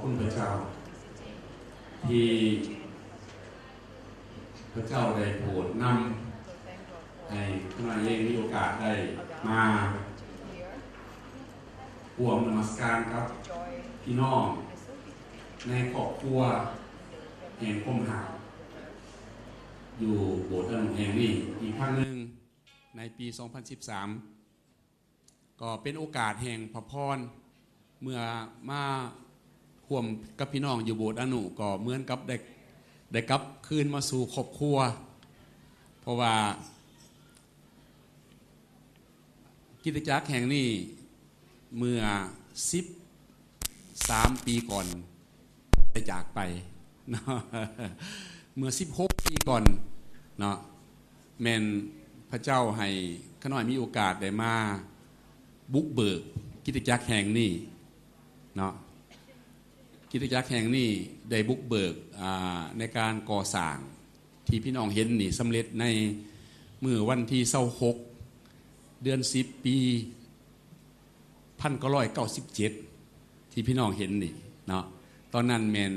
ຂອບຄຸນພະເຈົ້າ ທີ່ພະເຈົ້າໄດ້ໂປດນຳໃຫ້ຂ້ານ້ອຍເອງມີໂອກາດໄດ້ມາຮ່ວມນະມັດສະການກັບພີ່ນ້ອງໃນຄອບຄົວແຫ່ງຄວາມຮັກ ຢູ່ໂບດອະນຸແຫ່ງນີ້ອີກຄັ້ງໜຶ່ງໃນປີສອງພັນສິບສາມ ກໍເປັນໂອກາດແຫ່ງພະພອນ ເມື່ອມາຮ່ວມກັບພີ່ນ້ອງຢູ່ໂບດອະນຸ ກໍເໝືອນກັບໄດ້ ໄດ້ກັບຄືນມາສູ່ຄອບຄົວ ເພາະວ່າ ຄຣິສຕະຈັກແຫ່ງນີ້ເມື່ອສິບສາມປີກ່ອນໄດ້ຈາກໄປເນາະ ເມື່ອສິບຫົກປີກ່ອນເນາະ ແມ່ນພະເຈົ້າໃຫ້ຂ້ານ້ອຍມີໂອກາດໄດ້ມາບຸກເບີກຄຣິສຕະຈັກແຫ່ງນີ້ເນາະ ຄຣິສຕະຈັກແຫ່ງນີ້ໄດ້ບຸກເບີກ ອາ ໃນການກໍ່ສ້າງ ທີ່ພີ່ນ້ອງເຫັນນີ້ສຳເລັດໃນມື້ວັນທີຊາວຫົກ ເດືອນສິບ ປີພັນເກົ້າຮ້ອຍເກົ້າສິບເຈັດ ທີ່ພີ່ນ້ອງເຫັນນີ້ເນາະ ຕອນນັ້ນແມ່ນ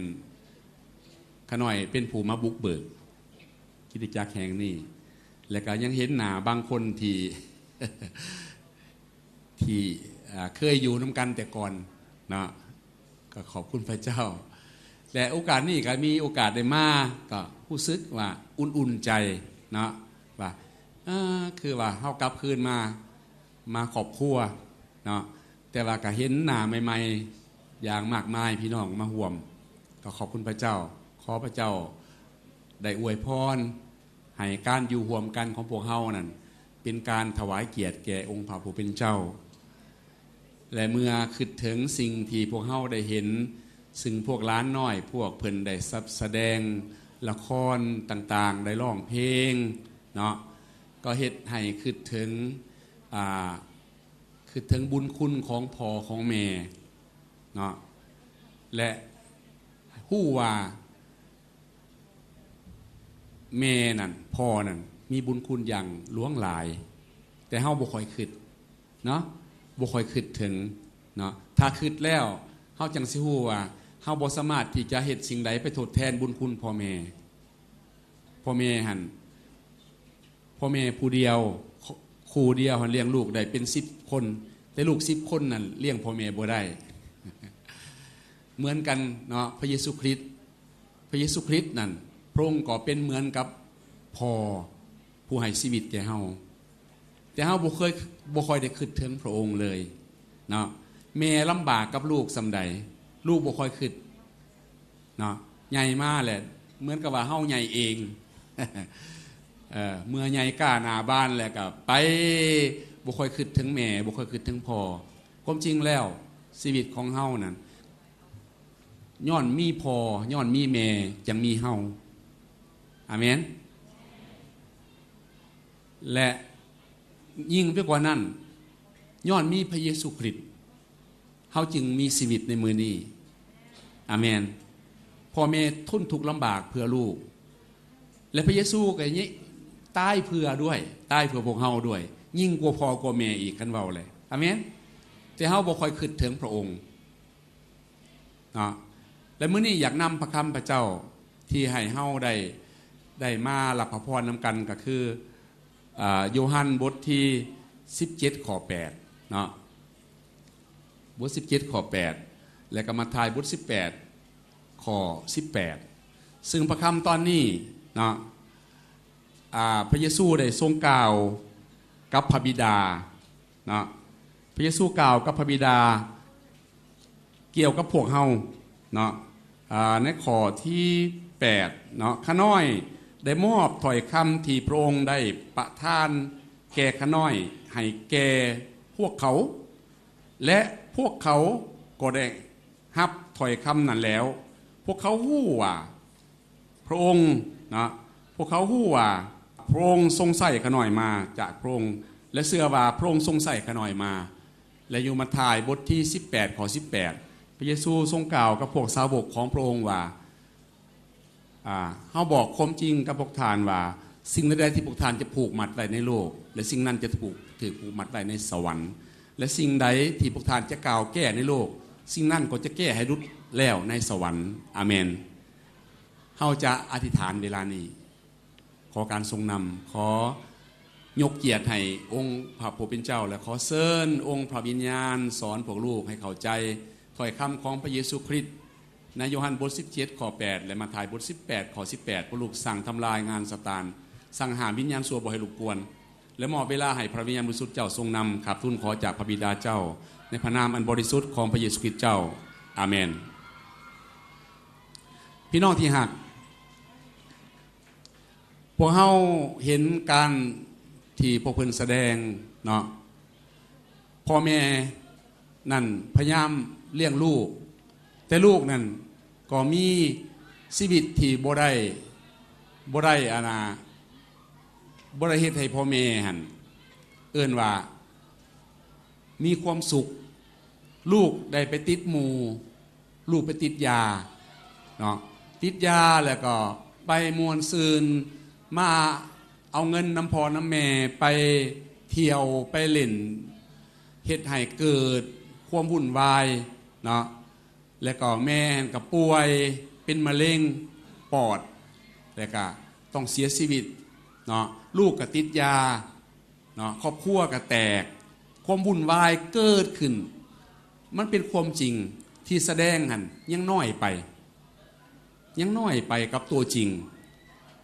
ຂ້ານ້ອຍເປັນຜູ້ມາບຸກເບີກຄຣິສຕະຈັກແຫ່ງນີ້ ແລະກະຍັງເຫັນໜ້າບາງຄົນທີ່ ທີ່ ເອີ ເຄີຍຢູ່ນຳກັນແຕ່ກ່ອນເນາະ ກໍຂອບຄຸນພະເຈົ້າ ແລະໂອກາດນີ້ກໍມີໂອກາດໄດ້ມາ ກໍຮູ້ສຶກວ່າອຸ່ນໆໃຈເນາະ ວ່າ ເອີ ຄືວ່າເຮົາກັບຄືນມາ ມາຄອບຄົວເນາະ ແຕ່ວ່າກໍເຫັນໜ້າໃໝ່ໆຢ່າງມາກມາຍ ພີ່ນ້ອງມາຮ່ວມ ກໍຂອບຄຸນພະເຈົ້າ ຂໍພະເຈົ້າໄດ້ອວຍພອນ ໃຫ້ການຢູ່ຮ່ວມກັນຂອງພວກເຮົານັ້ນ ເປັນການຖວາຍກຽດແກ່ອົງພະຜູ້ເປັນເຈົ້າ ແລະ ເມື່ອຄິດເຖິງສິ່ງທີ່ພວກເຮົາໄດ້ເຫັນ ຊຶ່ງພວກຫຼານນ້ອຍພວກເພິ່ນໄດ້ສະ ສະແດງລະຄອນຕ່າງໆ ໄດ້ຮ້ອງເພງເນາະ ກໍເຮັດໃຫ້ຄິດເຖິງ ອາ ຄິດເຖິງບຸນຄຸນຂອງພໍ່ຂອງແມ່ເນາະ ແລະ ຮູ້ວ່າ ແມ່ນັ້ນ ພໍ່ນັ້ນ ມີບຸນຄຸນຢ່າງຫຼວງຫຼາຍ ແຕ່ເຮົາບໍ່ຄ່ອຍຄິດເນາະ ບໍ່ຄ່ອຍຄິດເຖິງເນາະ ຖ້າຄິດແລ້ວ ເຮົາຈັ່ງຊິຮູ້ວ່າ ເຮົາບໍ່ສາມາດທີ່ຈະເຮັດສິ່ງໃດໄປທົດແທນບຸນຄຸນພໍ່ແມ່ ພໍ່ແມ່ຫັ້ນ ພໍ່ແມ່ຜູ້ດຽວ ຄູ່ດຽວຫັ້ນລ້ຽງລູກໄດ້ເປັນສິບຄົນ ແຕ່ລູກສິບຄົນນັ້ນລ້ຽງພໍ່ແມ່ບໍ່ໄດ້ ເໝືອນກັນເນາະ ພະເຢຊູຄຣິດ ພະເຢຊູຄຣິດນັ້ນ ພະອົງກໍເປັນເໝືອນກັບພໍ່ຜູ້ໃຫ້ຊີວິດແກ່ເຮົາ ແຕ່ເຮົາບໍ່ເຄີຍ ບໍ່ຄ່ອຍໄດ້ຄິດເຖິງພະອົງເລີຍເນາະ ແມ່ລຳບາກກັບລູກສ່ຳໃດ ລູກບໍ່ຄ່ອຍຄິດເນາະ ໃຫຍ່ມາແລ້ວ ເໝືອນກັບວ່າເຮົາໃຫຍ່ເອງ ເອີ ເມື່ອໃຫຍ່ກ້າໜ້າບານແລ້ວກໍໄປ ບໍ່ຄ່ອຍຄິດເຖິງແມ່ ບໍ່ຄ່ອຍຄິດເຖິງພໍ່ ຄວາມຈິງແລ້ວ ຊີວິດຂອງເຮົານັ້ນ ຍ້ອນມີພໍ່ ຍ້ອນມີແມ່ ຈັ່ງມີເຮົາ ອາເມນ ແລະ ຍິ່ງໄປກວ່ານັ້ນ ຍ້ອນມີພະເຢຊູຄຣິດ ເຮົາຈຶ່ງມີຊີວິດໃນມື້ນີ້ ອາເມນ ພໍ່ແມ່ທົນທຸກລຳບາກເພື່ອລູກ ແລະ ພະເຢຊູກໍຕາຍເພື່ອດ້ວຍ ຕາຍເພື່ອພວກເຮົາດ້ວຍ ຍິ່ງກວ່າພໍ່ກວ່າແມ່ອີກ ຄັນເວົ້າແຫຼະ ອາເມນ ແຕ່ເຮົາບໍ່ຄ່ອຍຄິດເຖິງພະອົງ ເນາະ ແລະ ມື້ນີ້ຢາກນຳພະຄຳພະເຈົ້າທີ່ໃຫ້ເຮົາໄດ້ ໄດ້ມາຮັບພະພອນນຳກັນ ກໍຄື ອາ ໂຍຮັນບົດທີສິບເຈັດ ຂໍ້ແປດເນາະ ບົດສິບເຈັດ ຂໍ້ແປດ ແລະ ກໍມາທາຍບົດສິບແປດ ຂໍ້ສິບແປດ ຊຶ່ງພະຄຳຕອນນີ້ເນາະ ອາ ພະເຢຊູໄດ້ຊົງກ່າວກັບພະບິດາ ເນາະ ພະເຢຊູກ່າວກັບພະບິດາກ່ຽວກັບພວກເຮົາເນາະ ອາ ໃນຂໍ້ທີແປດເນາະ ຂ້ານ້ອຍໄດ້ມອບຖ້ອຍຄຳທີ່ພະອົງໄດ້ປະທານແກ່ຂ້ານ້ອຍໃຫ້ແກ່ພວກເຂົາ ແລະ ພວກເຂົາກໍໄດ້ຮັບຖ້ອຍຄຳນັ້ນແລ້ວ ພວກເຂົາຮູ້ວ່າ ພະອົງເນາະ ພວກເຂົາຮູ້ວ່າພະອົງຊົງໃຊ້ຂ້ານ້ອຍມາຈາກພະອົງ ແລະ ເຊື່ອວ່າພະອົງຊົງໃຊ້ຂ້ານ້ອຍມາ ແລະ ຢູ່ມາທາຍບົດທີສິບແປດ ຂໍ້ສິບແປດ ພະເຢຊູຊົງກ່າວກັບພວກສາວົກຂອງພະອົງວ່າ ອາ ເຮົາບອກຄວາມຈິງກັບພວກທ່ານວ່າ ສິ່ງໃດໆທີ່ພວກທ່ານຈະຜູກມັດໄວ້ໃນໂລກ ແລະ ສິ່ງນັ້ນຈະຖືກ ຖືກຜູກມັດໄວ້ໃນສະຫວັນ ແລະ ສິ່ງໃດທີ່ພວກທ່ານຈະກ່າວແກ້ໃນໂລກ ສິ່งนั้นก็จะแก้ให้หลุดแล้วในสวรรค์ อาเมน เฮาจะอธิษฐานเวลานี้ ขอการทรงนำ ขอยกเกียรติให้องค์พระผู้เป็นเจ้า และขอเชิญองค์พระวิญญาณสอนพวกลูกให้เข้าใจถ้อยคำของพระเยซูคริสต์ ในโยฮันบทสิบเจ็ด ข้อแปด และมัทธิวบทสิบแปด ข้อสิบแปด พวกลูกสั่งทำลายงานซาตาน สั่งห้ามวิญญาณชั่วบ่ให้รบกวน และมอบเวลาให้พระวิญญาณบริสุทธิ์เจ้าทรงนำ ขอบทูลขอจากพระบิดาเจ้า ในพระนามอันบริสุทธิ์ของพระเยซูคริสต์เจ้า อาเมน พี่น้องที่ฮัก พวกเฮาเห็นการที่พวกเพิ่นแสดงเนาะ พ่อแม่นั่นพยายามเลี้ยงลูก แต่ลูกนั่นก็มีชีวิตที่บ่ได้ บ่ได้ อานา บ่ได้เฮ็ดให้พ่อแม่หั่น เอิ้นว่ามีความสุข ลูกได้ไปติดหมู่ ลูกไปติดยาเนาะ ติดยาแล้วก็ไปม่วนซื่น มาเอาเงินนำพ่อนำแม่ ไปเที่ยว ไปเล่น เฮ็ดให้เกิดความวุ่นวายเนาะ แล้วก็แม่ก็ป่วยเป็นมะเร็งปอด แล้วก็ต้องเสียชีวิตเนาะ ลูกก็ติดยาเนาะ ครอบครัวก็แตก ความวุ่นวายเกิดขึ้น มันเป็นความจริงที่แสดงหั่นยังน้อยไป ยังน้อยไปกับตัวจริง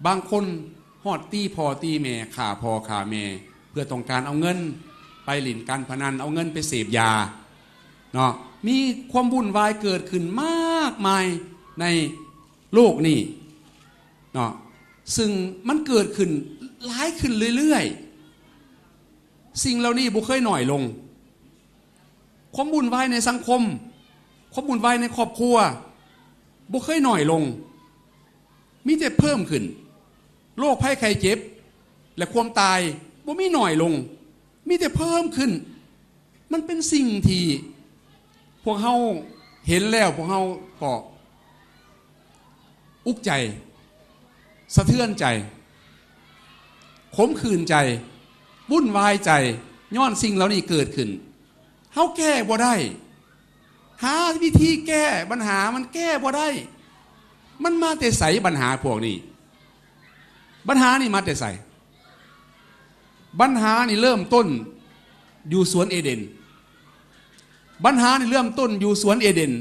บางคนฮอดตีพ่อตีแม่ ฆ่าพ่อฆ่าแม่ เพื่อต้องการเอาเงินไปหลิ้นการพนัน เอาเงินไปเสพยาเนาะ มีความวุ่นวายเกิดขึ้นมากมายในโลกนี้เนาะ ซึ่งมันเกิดขึ้นหลายขึ้นเรื่อยๆ สิ่งเหล่านี้บ่เคยน้อยลง ความวุ่นวายในสังคม ความวุ่นวายในครอบครัว บ่เคยน้อยลง มีแต่เพิ่มขึ้น โรคภัยไข้เจ็บ และความตายบ่มีน้อยลง มีแต่เพิ่มขึ้น มันเป็นสิ่งที่พวกเฮาเห็นแล้ว พวกเฮาก็อุกใจ สะเทือนใจ ขมขื่นใจ วุ่นวายใจ ย้อนสิ่งเหล่านี้เกิดขึ้น เฮาแก้บ่ได้ หาวิธีแก้ปัญหามันแก้บ่ได้ มันมาแต่ไสปัญหาพวกนี้ ปัญหานี่มาแต่ไส ปัญหานี่เริ่มต้นอยู่สวนเอเดน ปัญหานี่เริ่มต้นอยู่สวนเอเดน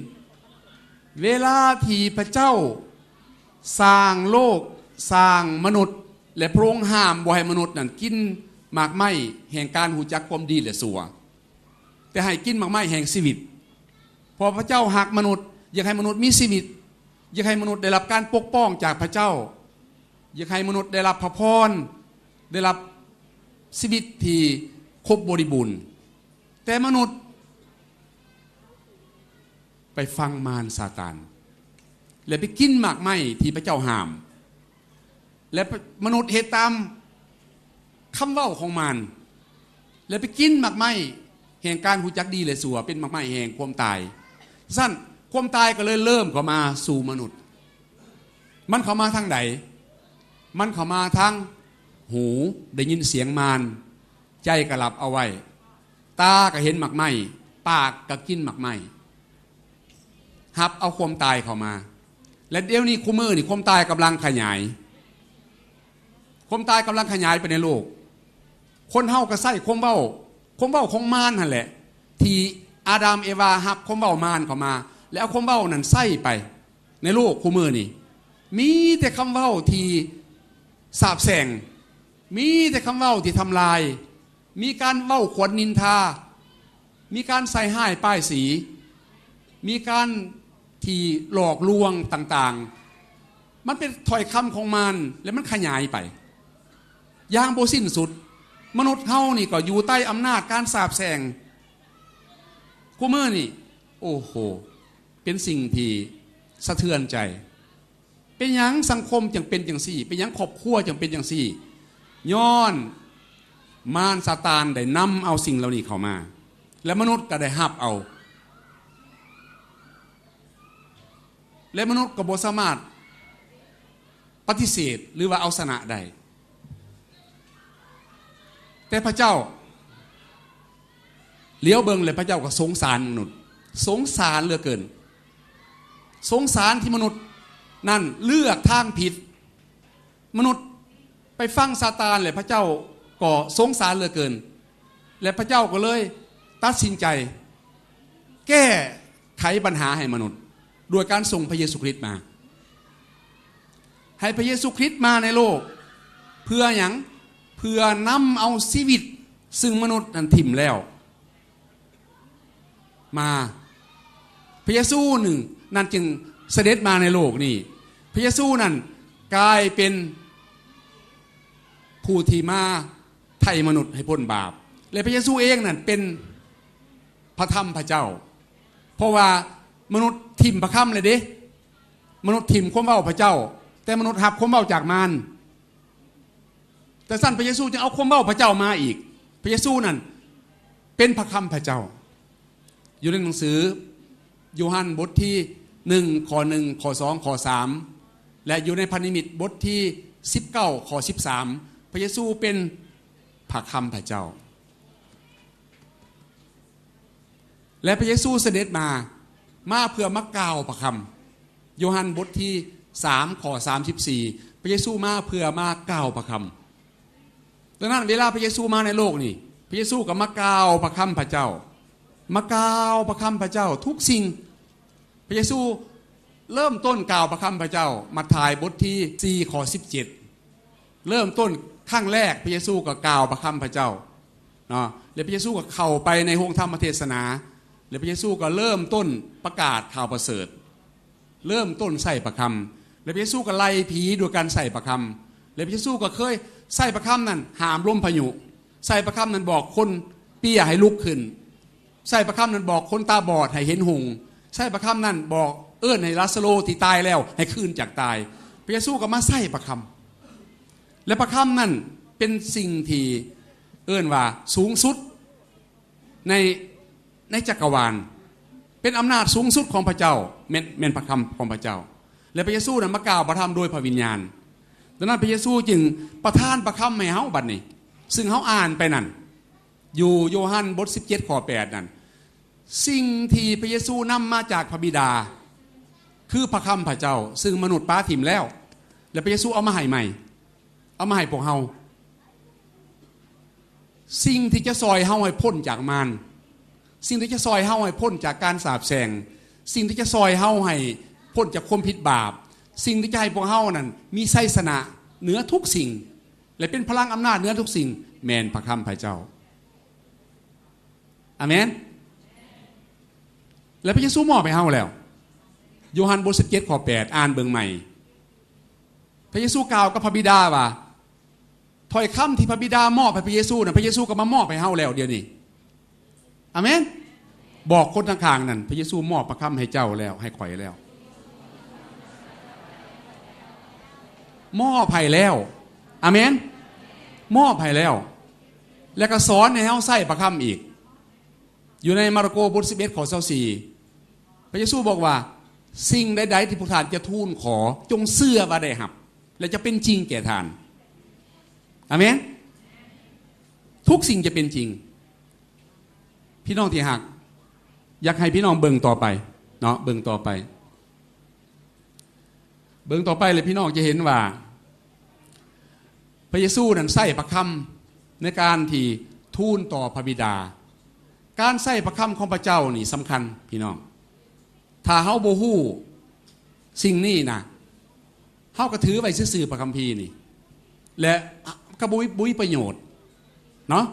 เวลาที่พระเจ้าสร้างโลก สร้างมนุษย์ และพระองค์ห้ามบ่ให้มนุษย์นั่นกินหมากไม้แห่งการรู้จักความดีและชั่ว แต่ให้กินหมากไม้แห่งชีวิต เพราะพระเจ้าฮักมนุษย์ อยากให้มนุษย์มีชีวิต อยากให้มนุษย์ได้รับการปกป้องจากพระเจ้า อยากให้มนุษย์ได้รับพระพร ได้รับชีวิตที่ครบบริบูรณ์ แต่มนุษย์ไปฟังมารซาตาน และไปกินหมากไม้ที่พระเจ้าห้าม และมนุษย์เฮ็ดตามคำเว้าของมาร และไปกินหมากไม้แห่งการรู้จักดีและชั่ว เป็นหมากไม้แห่งความตาย ซั่นความตายก็เลยเริ่มเข้ามาสู่มนุษย์ มันเข้ามาทางใด มันเข้ามาทางหู ได้ยินเสียงมาร ใจก็หลับเอาไว้ ตาก็เห็นหมากไม้ ปากก็กินหมากไม้ รับเอาความตายเข้ามา และเดี๋ยวนี้คู่มื้อนี่ความตายกำลังขยาย ความตายกำลังขยายไปในโลก คนเฮาก็ใช้ความเว้า ความเว้าของมารหั่นแหละ ที่อาดัมเอวารับความเว้ามารเข้ามา แล้วเอาความเว้านั้นใช้ไปในโลกคู่มื้อนี่ มีแต่คำเว้าที่สาปแช่ง มีแต่คำเว้าที่ทำลาย มีการเว้าขวัญนินทา มีการใส่ร้ายป้ายสี มีการที่หลอกลวงต่างๆ มันเป็นถ้อยคำของมาร และมันขยายไป อย่างบ่สิ้นสุด มนุษย์เฮานี่ก็อยู่ใต้อำนาจการสาปแช่ง คู่มื้อนี่ โอ้โห เป็นสิ่งที่สะเทือนใจ เป็นหยังสังคมจึงเป็นจั่งซี้ เป็นหยังครอบครัวจึงเป็นจั่งซี้ ย้อนมารซาตานได้นำเอาสิ่งเหล่านี้เข้ามา และมนุษย์ก็ได้รับเอา และมนุษย์ก็บ่สามารถปฏิเสธหรือว่าเอาชนะได้ แต่พระเจ้าเหลียวเบิ่ง และพระเจ้าก็สงสารมนุษย์ ສົງສານເຫຼືອເກີນ. ສົງສານທີ່ມະນຸດນັ້ນເລືອກທາງຜິດ. ມະນຸດໄປຟັງຊາຕານ ແລະ ພະເຈົ້າກໍສົງສານເຫຼືອເກີນ ແລະ ພະເຈົ້າກໍເລີຍຕັດສິນໃຈແກ້ໄຂບັນຫາໃຫ້ມະນຸດ ດ້ວຍການສົ່ງພະເຢຊູຄຣິດມາ. ໃຫ້ພະເຢຊູຄຣິດມາໃນໂລກ ເພື່ອຫຍັງ? ເພື່ອນຳເອົາຊີວິດ ຊຶ່ງມະນຸດນັ້ນຖິ້ມແລ້ວ ມາ. ພະເຢຊູນັ້ນ ນັ້ນຈຶ່ງສະເດັດມາໃນໂລກນີ້. ພະເຢຊູນັ້ນກາຍເປັນຜູ້ທີ່ມາໄຖ່ມະນຸດໃຫ້ພົ້ນບາບ ແລະ ພະເຢຊູເອງນັ້ນເປັນພະຄຳພະເຈົ້າ. ເພາະວ່າມະນຸດຖິ້ມພະຄຳແລ້ວເດ້. ມະນຸດຖິ້ມຄວາມເວົ້າພະເຈົ້າ, ແຕ່ມະນຸດຮັບຄວາມເວົ້າຈາກມານ. ແຕ່ຊັ້ນພະເຢຊູຈຶ່ງເອົາຄວາມເວົ້າພະເຈົ້າມາອີກ. ພະເຢຊູນັ້ນເປັນພະຄຳພະເຈົ້າ. ຢູ່ໃນໜັງສືໂຍຮັນບົດທີໜຶ່ງ ຂໍ້ໜຶ່ງ ຂໍ້ສອງ ຂໍ້ສາມ ແລະ ຢູ່ໃນພະນິມິດບົດທີສິບເກົ້າ ຂໍ້ສິບສາມ ພະເຢຊູເປັນພະຄຳພະເຈົ້າ. ແລະ ພະເຢຊູສະເດັດມາ ມາເພື່ອມາກ່າວພະຄຳ. ໂຍຮັນບົດທີສາມ ຂໍ້ສາມສິບສີ່ ພະເຢຊູມາເພື່ອມາກ່າວພະຄຳ. ດັ່ງນັ້ນ ເວລາພະເຢຊູມາໃນໂລກນີ້ ພະເຢຊູກໍມາກ່າວພະຄຳພະເຈົ້າ, ມາກ່າວພະຄຳພະເຈົ້າທຸກສິ່ງ. ພະເຢຊູເລີ່ມຕົ້ນກ່າວພະຄຳພະເຈົ້າ, ມັດທາຍບົດທີສີ່ ຂໍ້ສິບເຈັດ ເລີ່ມຕົ້ນຄັ້ງແລກ ພະເຢຊູກໍກ່າວພະຄຳພະເຈົ້າເນາະ ແລະ ພະເຢຊູກໍເຂົ້າໄປໃນໂຮງທຳມະເທດສະໜາ ແລະ ພະເຢຊູກໍເລີ່ມຕົ້ນປະກາດຂ່າວປະເສີດ, ເລີ່ມຕົ້ນໃຊ້ພະຄຳ ແລະ ພະເຢຊູກໍໄລ່ຜີໂດຍການໃຊ້ພະຄຳ ແລະ ພະເຢຊູກໍເຄີຍໃຊ້ພະຄຳນັ້ນຫ້າມລົມພາຍຸ, ໃຊ້ພະຄຳນັ້ນບອກຄົນເປຍໃຫ້ລຸກຂຶ້ນ, ໃຊ້ພະຄຳນັ້ນບອກຄົນຕາບອດໃຫ້ເຫັນຮຸ່ງ, ໃຊ້ພະຄຳນັ້ນບອກເອີ້ນໃຫ້ລາຊາໂຣທີ່ຕາຍແລ້ວໃຫ້ຄືນຈາກຕາຍ. ພະເຢຊູກໍມາໃຊ້ພະຄຳ ແລະ ພະຄຳນັ້ນເປັນສິ່ງທີ່ເອີ້ນວ່າສູງສຸດໃນ ໃນຈັກກະວານ, ເປັນອຳນາດສູງສຸດຂອງພະເຈົ້າ, ແມ່ນ ແມ່ນພະຄຳຂອງພະເຈົ້າ. ແລະ ພະເຢຊູນັ້ນມາກ່າວພະທຳໂດຍພະວິນຍານ. ດັ່ງນັ້ນ ພະເຢຊູຈຶ່ງປະທານພະຄຳໃຫ້ເຮົາບັດນີ້, ຊຶ່ງເຮົາອ່ານໄປນັ້ນ ຢູ່ໂຍຮັນບົດສິບເຈັດ ຂໍ້ແປດນັ້ນ, ສິ່ງທີ່ພະເຢຊູນຳມາຈາກພະບິດາ ຄືພະຄຳພະເຈົ້າ ຊຶ່ງມະນຸດປະຖິ້ມແລ້ວ ແລະ ພະເຢຊູເອົາມາໃຫ້ໃໝ່, ເອົາມາໃຫ້ພວກເຮົາ. ສິ່ງທີ່ຈະຊ່ອຍເຮົາໃຫ້ພົ້ນຈາກມານ, ສິ່ງທີ່ຈະຊ່ອຍເຮົາໃຫ້ພົ້ນຈາກການສາບແຊ່ງ, ສິ່ງທີ່ຈະຊ່ອຍເຮົາໃຫ້ພົ້ນຈາກຄວາມຜິດບາບ, ສິ່ງທີ່ຈະໃຫ້ພວກເຮົານັ້ນມີໄຊຊະນະເໜືອທຸກສິ່ງ ແລະ ເປັນພະລັງອຳນາດເໜືອທຸກສິ່ງ ແມ່ນພະຄຳພະເຈົ້າ. ອາເມນ. ແລະ ພະເຢຊູມອບໃຫ້ເຮົາແລ້ວ. ໂຍຮັນບົດສິບເຈັດ ຂໍ້ແປດ ອ່ານເບິ່ງໃໝ່. ພະເຢຊູກ່າວກັບພະບິດາວ່າ ຖ້ອຍຄຳທີ່ພະບິດາມອບໃຫ້ພະເຢຊູນັ້ນ ພະເຢຊູກໍມາມອບໃຫ້ເຮົາແລ້ວດຽວນີ້. ອາເມນ. ບອກຄົນຂ້າງໆນັ້ນ ພະເຢຊູມອບພະຄຳໃຫ້ເຈົ້າແລ້ວ, ໃຫ້ຂ້ອຍແລ້ວ. ມອບໃຫ້ແລ້ວ. ອາເມນ. ມອບໃຫ້ແລ້ວ. ແລ້ວກໍສອນໃຫ້ເຮົາໃຊ້ພະຄຳອີກ. ຢູ່ໃນມາລະໂກບົດສິບເອັດ ຂໍ້ຊາວສີ່ ພະເຢຊູບອກວ່າ ສິ່ງໃດໆທີ່ພວກທ່ານຈະທູນຂໍ ຈົ່ງເຊື່ອວ່າໄດ້ຮັບ ແລະ ຈະເປັນຈິງແກ່ທ່ານ. ອາເມນ. ທຸກສິ່ງຈະເປັນຈິງ. ພີ່ນ້ອງທີ່ຮັກ, ຢາກໃຫ້ພີ່ນ້ອງເບິ່ງຕໍ່ໄປເນາະ, ເບິ່ງຕໍ່ໄປ. ເບິ່ງຕໍ່ໄປແລ້ວ ພີ່ນ້ອງຈະເຫັນວ່າ ພະເຢຊູນັ້ນໃຊ້ພະຄຳໃນການທີ່ທູນຕໍ່ພະບິດາ. ການໃຊ້ພະຄຳຂອງພະເຈົ້ານີ້ສຳຄັນ ພີ່ນ້ອງ. ຖ້າເຮົາບໍ່ຮູ້ສິ່ງນີ້ນະ, ເຮົາກໍຖືໄວ້ຊື່ໆ ພະຄຳພີນີ້ ແລະ ກໍບໍ່ມີ ບໍ່ມີປະໂຫຍດເນາະ.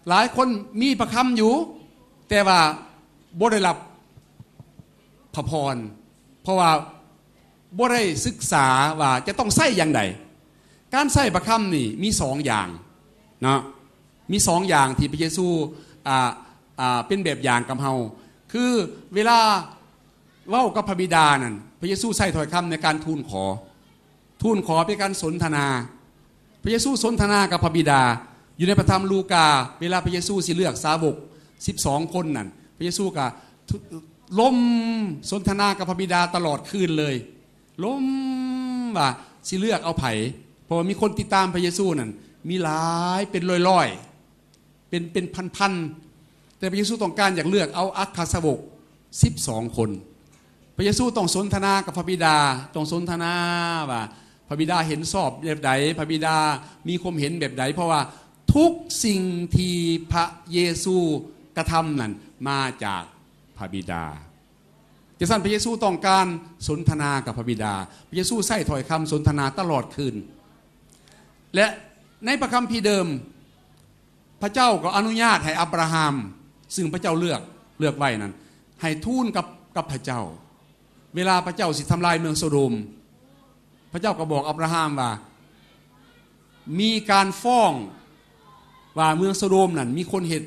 ຫຼາຍຄົນມີພະຄຳຢູ່ ແຕ່ວ່າບໍ່ໄດ້ຮັບພະພອນ ເພາະວ່າບໍ່ໄດ້ສຶກສາວ່າຈະຕ້ອງໃຊ້ຢ່າງໃດ. ການໃຊ້ພະຄຳນີ້ມີສອງຢ່າງເນາະ, ມີສອງຢ່າງທີ່ພະເຢຊູ ອ່າ ອ່າ ເປັນແບບຢ່າງກັບເຮົາ. ຄືເວລາເວົ້າກັບພະບິດານັ້ນ ພະເຢຊູໃຊ້ຖ້ອຍຄຳໃນການທູນຂໍ. ທູນຂໍເປັນການສົນທະນາ. ພະເຢຊູສົນທະນາກັບພະບິດາ ຢູ່ໃນພະທຳລູກາ ເວລາພະເຢຊູຊິເລືອກສາວົກສິບສອງຄົນນັ້ນ ພະເຢຊູກໍລົມສົນທະນາກັບພະບິດາຕະຫຼອດຄືນເລີຍ. ລົມວ່າຊິເລືອກເອົາໃຜ ເພາະວ່າມີຄົນຕິດຕາມພະເຢຊູນັ້ນມີຫຼາຍເປັນຮ້ອຍໆ ເປັນ ເປັນພັນໆ ແຕ່ພະເຢຊູຕ້ອງການຢາກເລືອກເອົາອັກຄະສາວົກ ສິບສອງຄົນ. ພະເຢຊູຕ້ອງສົນທະນາກັບພະບິດາ, ຕ້ອງສົນທະນາວ່າພະບິດາເຫັນຊອບແບບໃດ, ພະບິດາມີຄວາມເຫັນແບບໃດ, ເພາະວ່າທຸກສິ່ງທີ່ພະເຢຊູກະທຳນັ້ນມາຈາກພະບິດາ. ຈັ່ງຊັ້ນ ພະເຢຊູຕ້ອງການສົນທະນາກັບພະບິດາ. ພະເຢຊູໃຊ້ຖ້ອຍຄຳສົນທະນາຕະຫຼອດຄືນ. ແລະ ໃນພະຄຳພີເດີມ, ພະເຈົ້າກໍອະນຸຍາດໃຫ້ອັບຣາຮາມ, ຊຶ່ງພະເຈົ້າເລືອກ, ເລືອກໄວ້ນັ້ນ, ໃຫ້ທູນກັບ, ກັບພະເຈົ້າ. ເວລາພະເຈົ້າຊິທຳລາຍເມືອງໂຊໂດມ, ພະເຈົ້າກໍບອກອັບຣາຮາມວ່າ ມີການຟ້ອງວ່າເມືອງໂຊໂດມນັ້ນມີຄົນເຮັດ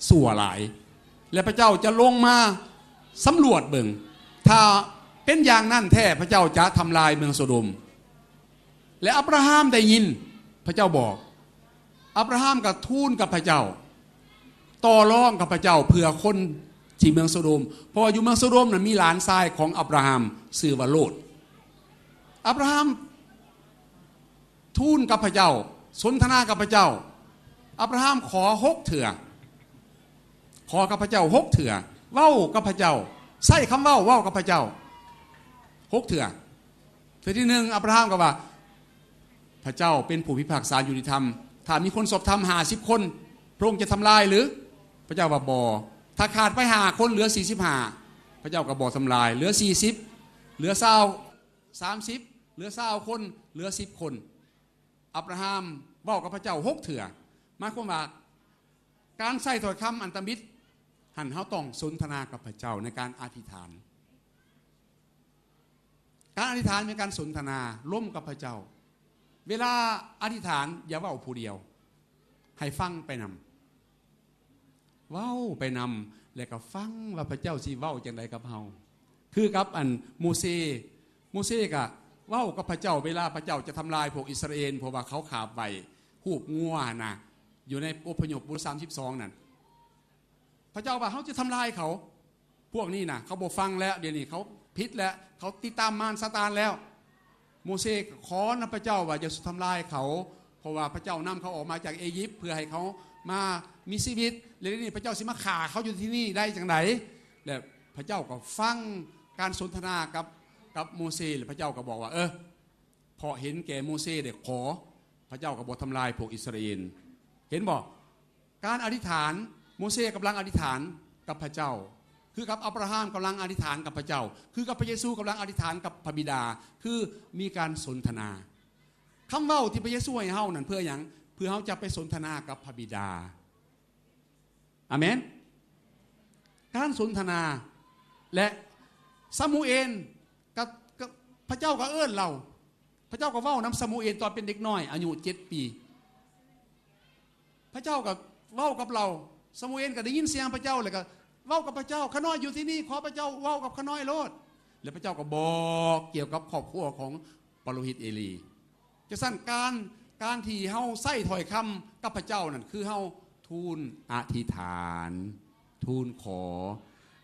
ຊົ່ວຫຼາຍ, ແລະ ພະເຈົ້າຈະລົງມາສຳຫຼວດເບິ່ງ. ຖ້າເປັນຢ່າງນັ້ນແທ້, ພະເຈົ້າຈະທຳລາຍເມືອງໂຊໂດມ. ແລະ ອັບຣາຮາມໄດ້ຍິນພະເຈົ້າບອກ, ອັບຣາຮາມກໍທູນກັບພະເຈົ້າ, ຕໍ່ລອງກັບພະເຈົ້າເພື່ອຄົນທີ່ເມືອງໂຊໂດມ, ເພາະວ່າຢູ່ເມືອງໂຊໂດມນັ້ນມີຫຼານຊາຍຂອງອັບຣາຮາມ ຊື່ວ່າໂລດ. ອັບຣາຮາມທູນກັບພະເຈົ້າ, ສົນທະນາກັບພະເຈົ້າ. ອັບຣາຮາມຂໍຫົກເທື່ອ, ຂໍກັບພະເຈົ້າຫົກເທື່ອ, ເວົ້າກັບພະເຈົ້າ, ໃຊ້ຄຳເວົ້າ, ເວົ້າກັບພະເຈົ້າຫົກເທື່ອ. ເທື່ອທີໜຶ່ງ ອັບຣາຮາມກໍວ່າ ພະເຈົ້າເປັນຜູ້ພິພາກສາຍຸຕິທຳ, ຖ້າມີຄົນຊອບທຳຫ້າສິບຄົນ, ພະອົງຈະທຳລາຍຫຼື? ພະເຈົ້າວ່າ ບໍ່. ຖ້າຂາດໄປຫ້າຄົນ, ເຫຼືອສີ່ສິບຫ້າ, ພະເຈົ້າກໍບໍ່ທຳລາຍ, ເຫຼືອສີ່ສິບ, ເຫຼືອຊາວ, ສາມສິບ, ເຫຼືອຊາວຄົນ, ເຫຼືອສິບຄົນ. ອັບຣາຮາມເວົ້າກັບພະເຈົ້າຫົກເທື່ອ. ໝາຍຄວາມວ່າ ການໃຊ້ຖ້ອຍຄຳອັນຕຳອິດຫັ້ນ, ເຮົາຕ້ອງສົນທະນາກັບພະເຈົ້າໃນການອະທິຖານ. ການອະທິຖານເປັນການສົນທະນາລົມກັບພະເຈົ້າ. ເວລາອະທິຖານ, ຢ່າເວົ້າຜູ້ດຽວ, ໃຫ້ຟັງໄປນຳ, ເວົ້າໄປນຳ ແລະ ກໍຟັງວ່າພະເຈົ້າຊິເວົ້າຈັ່ງໃດກັບເຮົາ. ຄືກັບອັນໂມເຊ, ໂມເຊກໍເວົ້າກັບພະເຈົ້າເວລາພະເຈົ້າຈະທຳລາຍພວກອິດສະຣາເອນ, ເພາະວ່າເຂົາຂາບໄຫວ້ຮູບງົວຫັ້ນນະ, ຢູ່ໃນອົບພະຍົບບົດສາມສິບສອງນັ້ນ. ພະເຈົ້າວ່າ ເຮົາຈະທຳລາຍເຂົາ, ພວກນີ້ນະ ເຂົາບໍ່ຟັງແລ້ວ, ດຽວນີ້ເຂົາຜິດແລ້ວ, ເຂົາຕິດຕາມມານຊາຕານແລ້ວ. ໂມເຊກໍຂໍນຳພະເຈົ້າວ່າ ຢ່າສູ່ທຳລາຍເຂົາ, ເພາະວ່າພະເຈົ້ານຳເຂົາອອກມາຈາກເອຢິບ ເພື່ອໃຫ້ເຂົາມາມີຊີວິດ, ແລະ ດຽວນີ້ພະເຈົ້າຊິມາຂ້າເຂົາຢູ່ທີ່ນີ້ໄດ້ຈັ່ງໃດ? ແລະ ພະເຈົ້າກໍຟັງການສົນທະນາກັບ, ກັບໂມເຊ, ແລະ ພະເຈົ້າກໍບອກວ່າ ເອີ ເພາະເຫັນແກ່ໂມເຊໄດ້ຂໍ, ພະເຈົ້າກໍບໍ່ທຳລາຍພວກອິດສະຣາເອນ. ເຫັນບໍ່? ການອະທິຖານ, ໂມເຊກຳລັງອະທິຖານກັບພະເຈົ້າ, ຄືກັບອັບຣາຮາມກຳລັງອະທິຖານກັບພະເຈົ້າ, ຄືກັບພະເຢຊູກຳລັງອະທິຖານກັບພະບິດາ, ຄືມີການສົນທະນາ. ຄຳເວົ້າທີ່ພະເຢຊູໃຫ້ເຮົານັ້ນເພື່ອຫຍັງ? ເພື່ອເຮົາຈະໄປສົນທະນາກັບພະບິດາ. ອາເມນ. ການສົນທະນາ ແລະ ຊາມູເອນ ກະ, ກະ, ພະເຈົ້າກໍເອີ້ນລາວ, ພະເຈົ້າກໍເວົ້ານຳຊາມູເອນຕອນເປັນເດັກນ້ອຍອາຍຸເຈັດປີ. ພະເຈົ້າກໍເວົ້າກັບລາວ, ຊາມູເອນກໍໄດ້ຍິນສຽງພະເຈົ້າ ແລ້ວກໍເວົ້າກັບພະເຈົ້າ, ຂ້ານ້ອຍຢູ່ທີ່ນີ້, ຂໍພະເຈົ້າເວົ້າກັບຂ້ານ້ອຍໂລດ. ແລ້ວພະເຈົ້າກໍບອກກ່ຽວກັບຄອບຄົວຂອງປະໂລຫິດເອລີ. ຈັ່ງຊັ້ນ ການ, ການທີ່ເຮົາໃຊ້ຖ້ອຍຄຳກັບພະເຈົ້ານັ້ນ ຄືເຮົາທູນອະທິຖານ, ທູນຂໍ.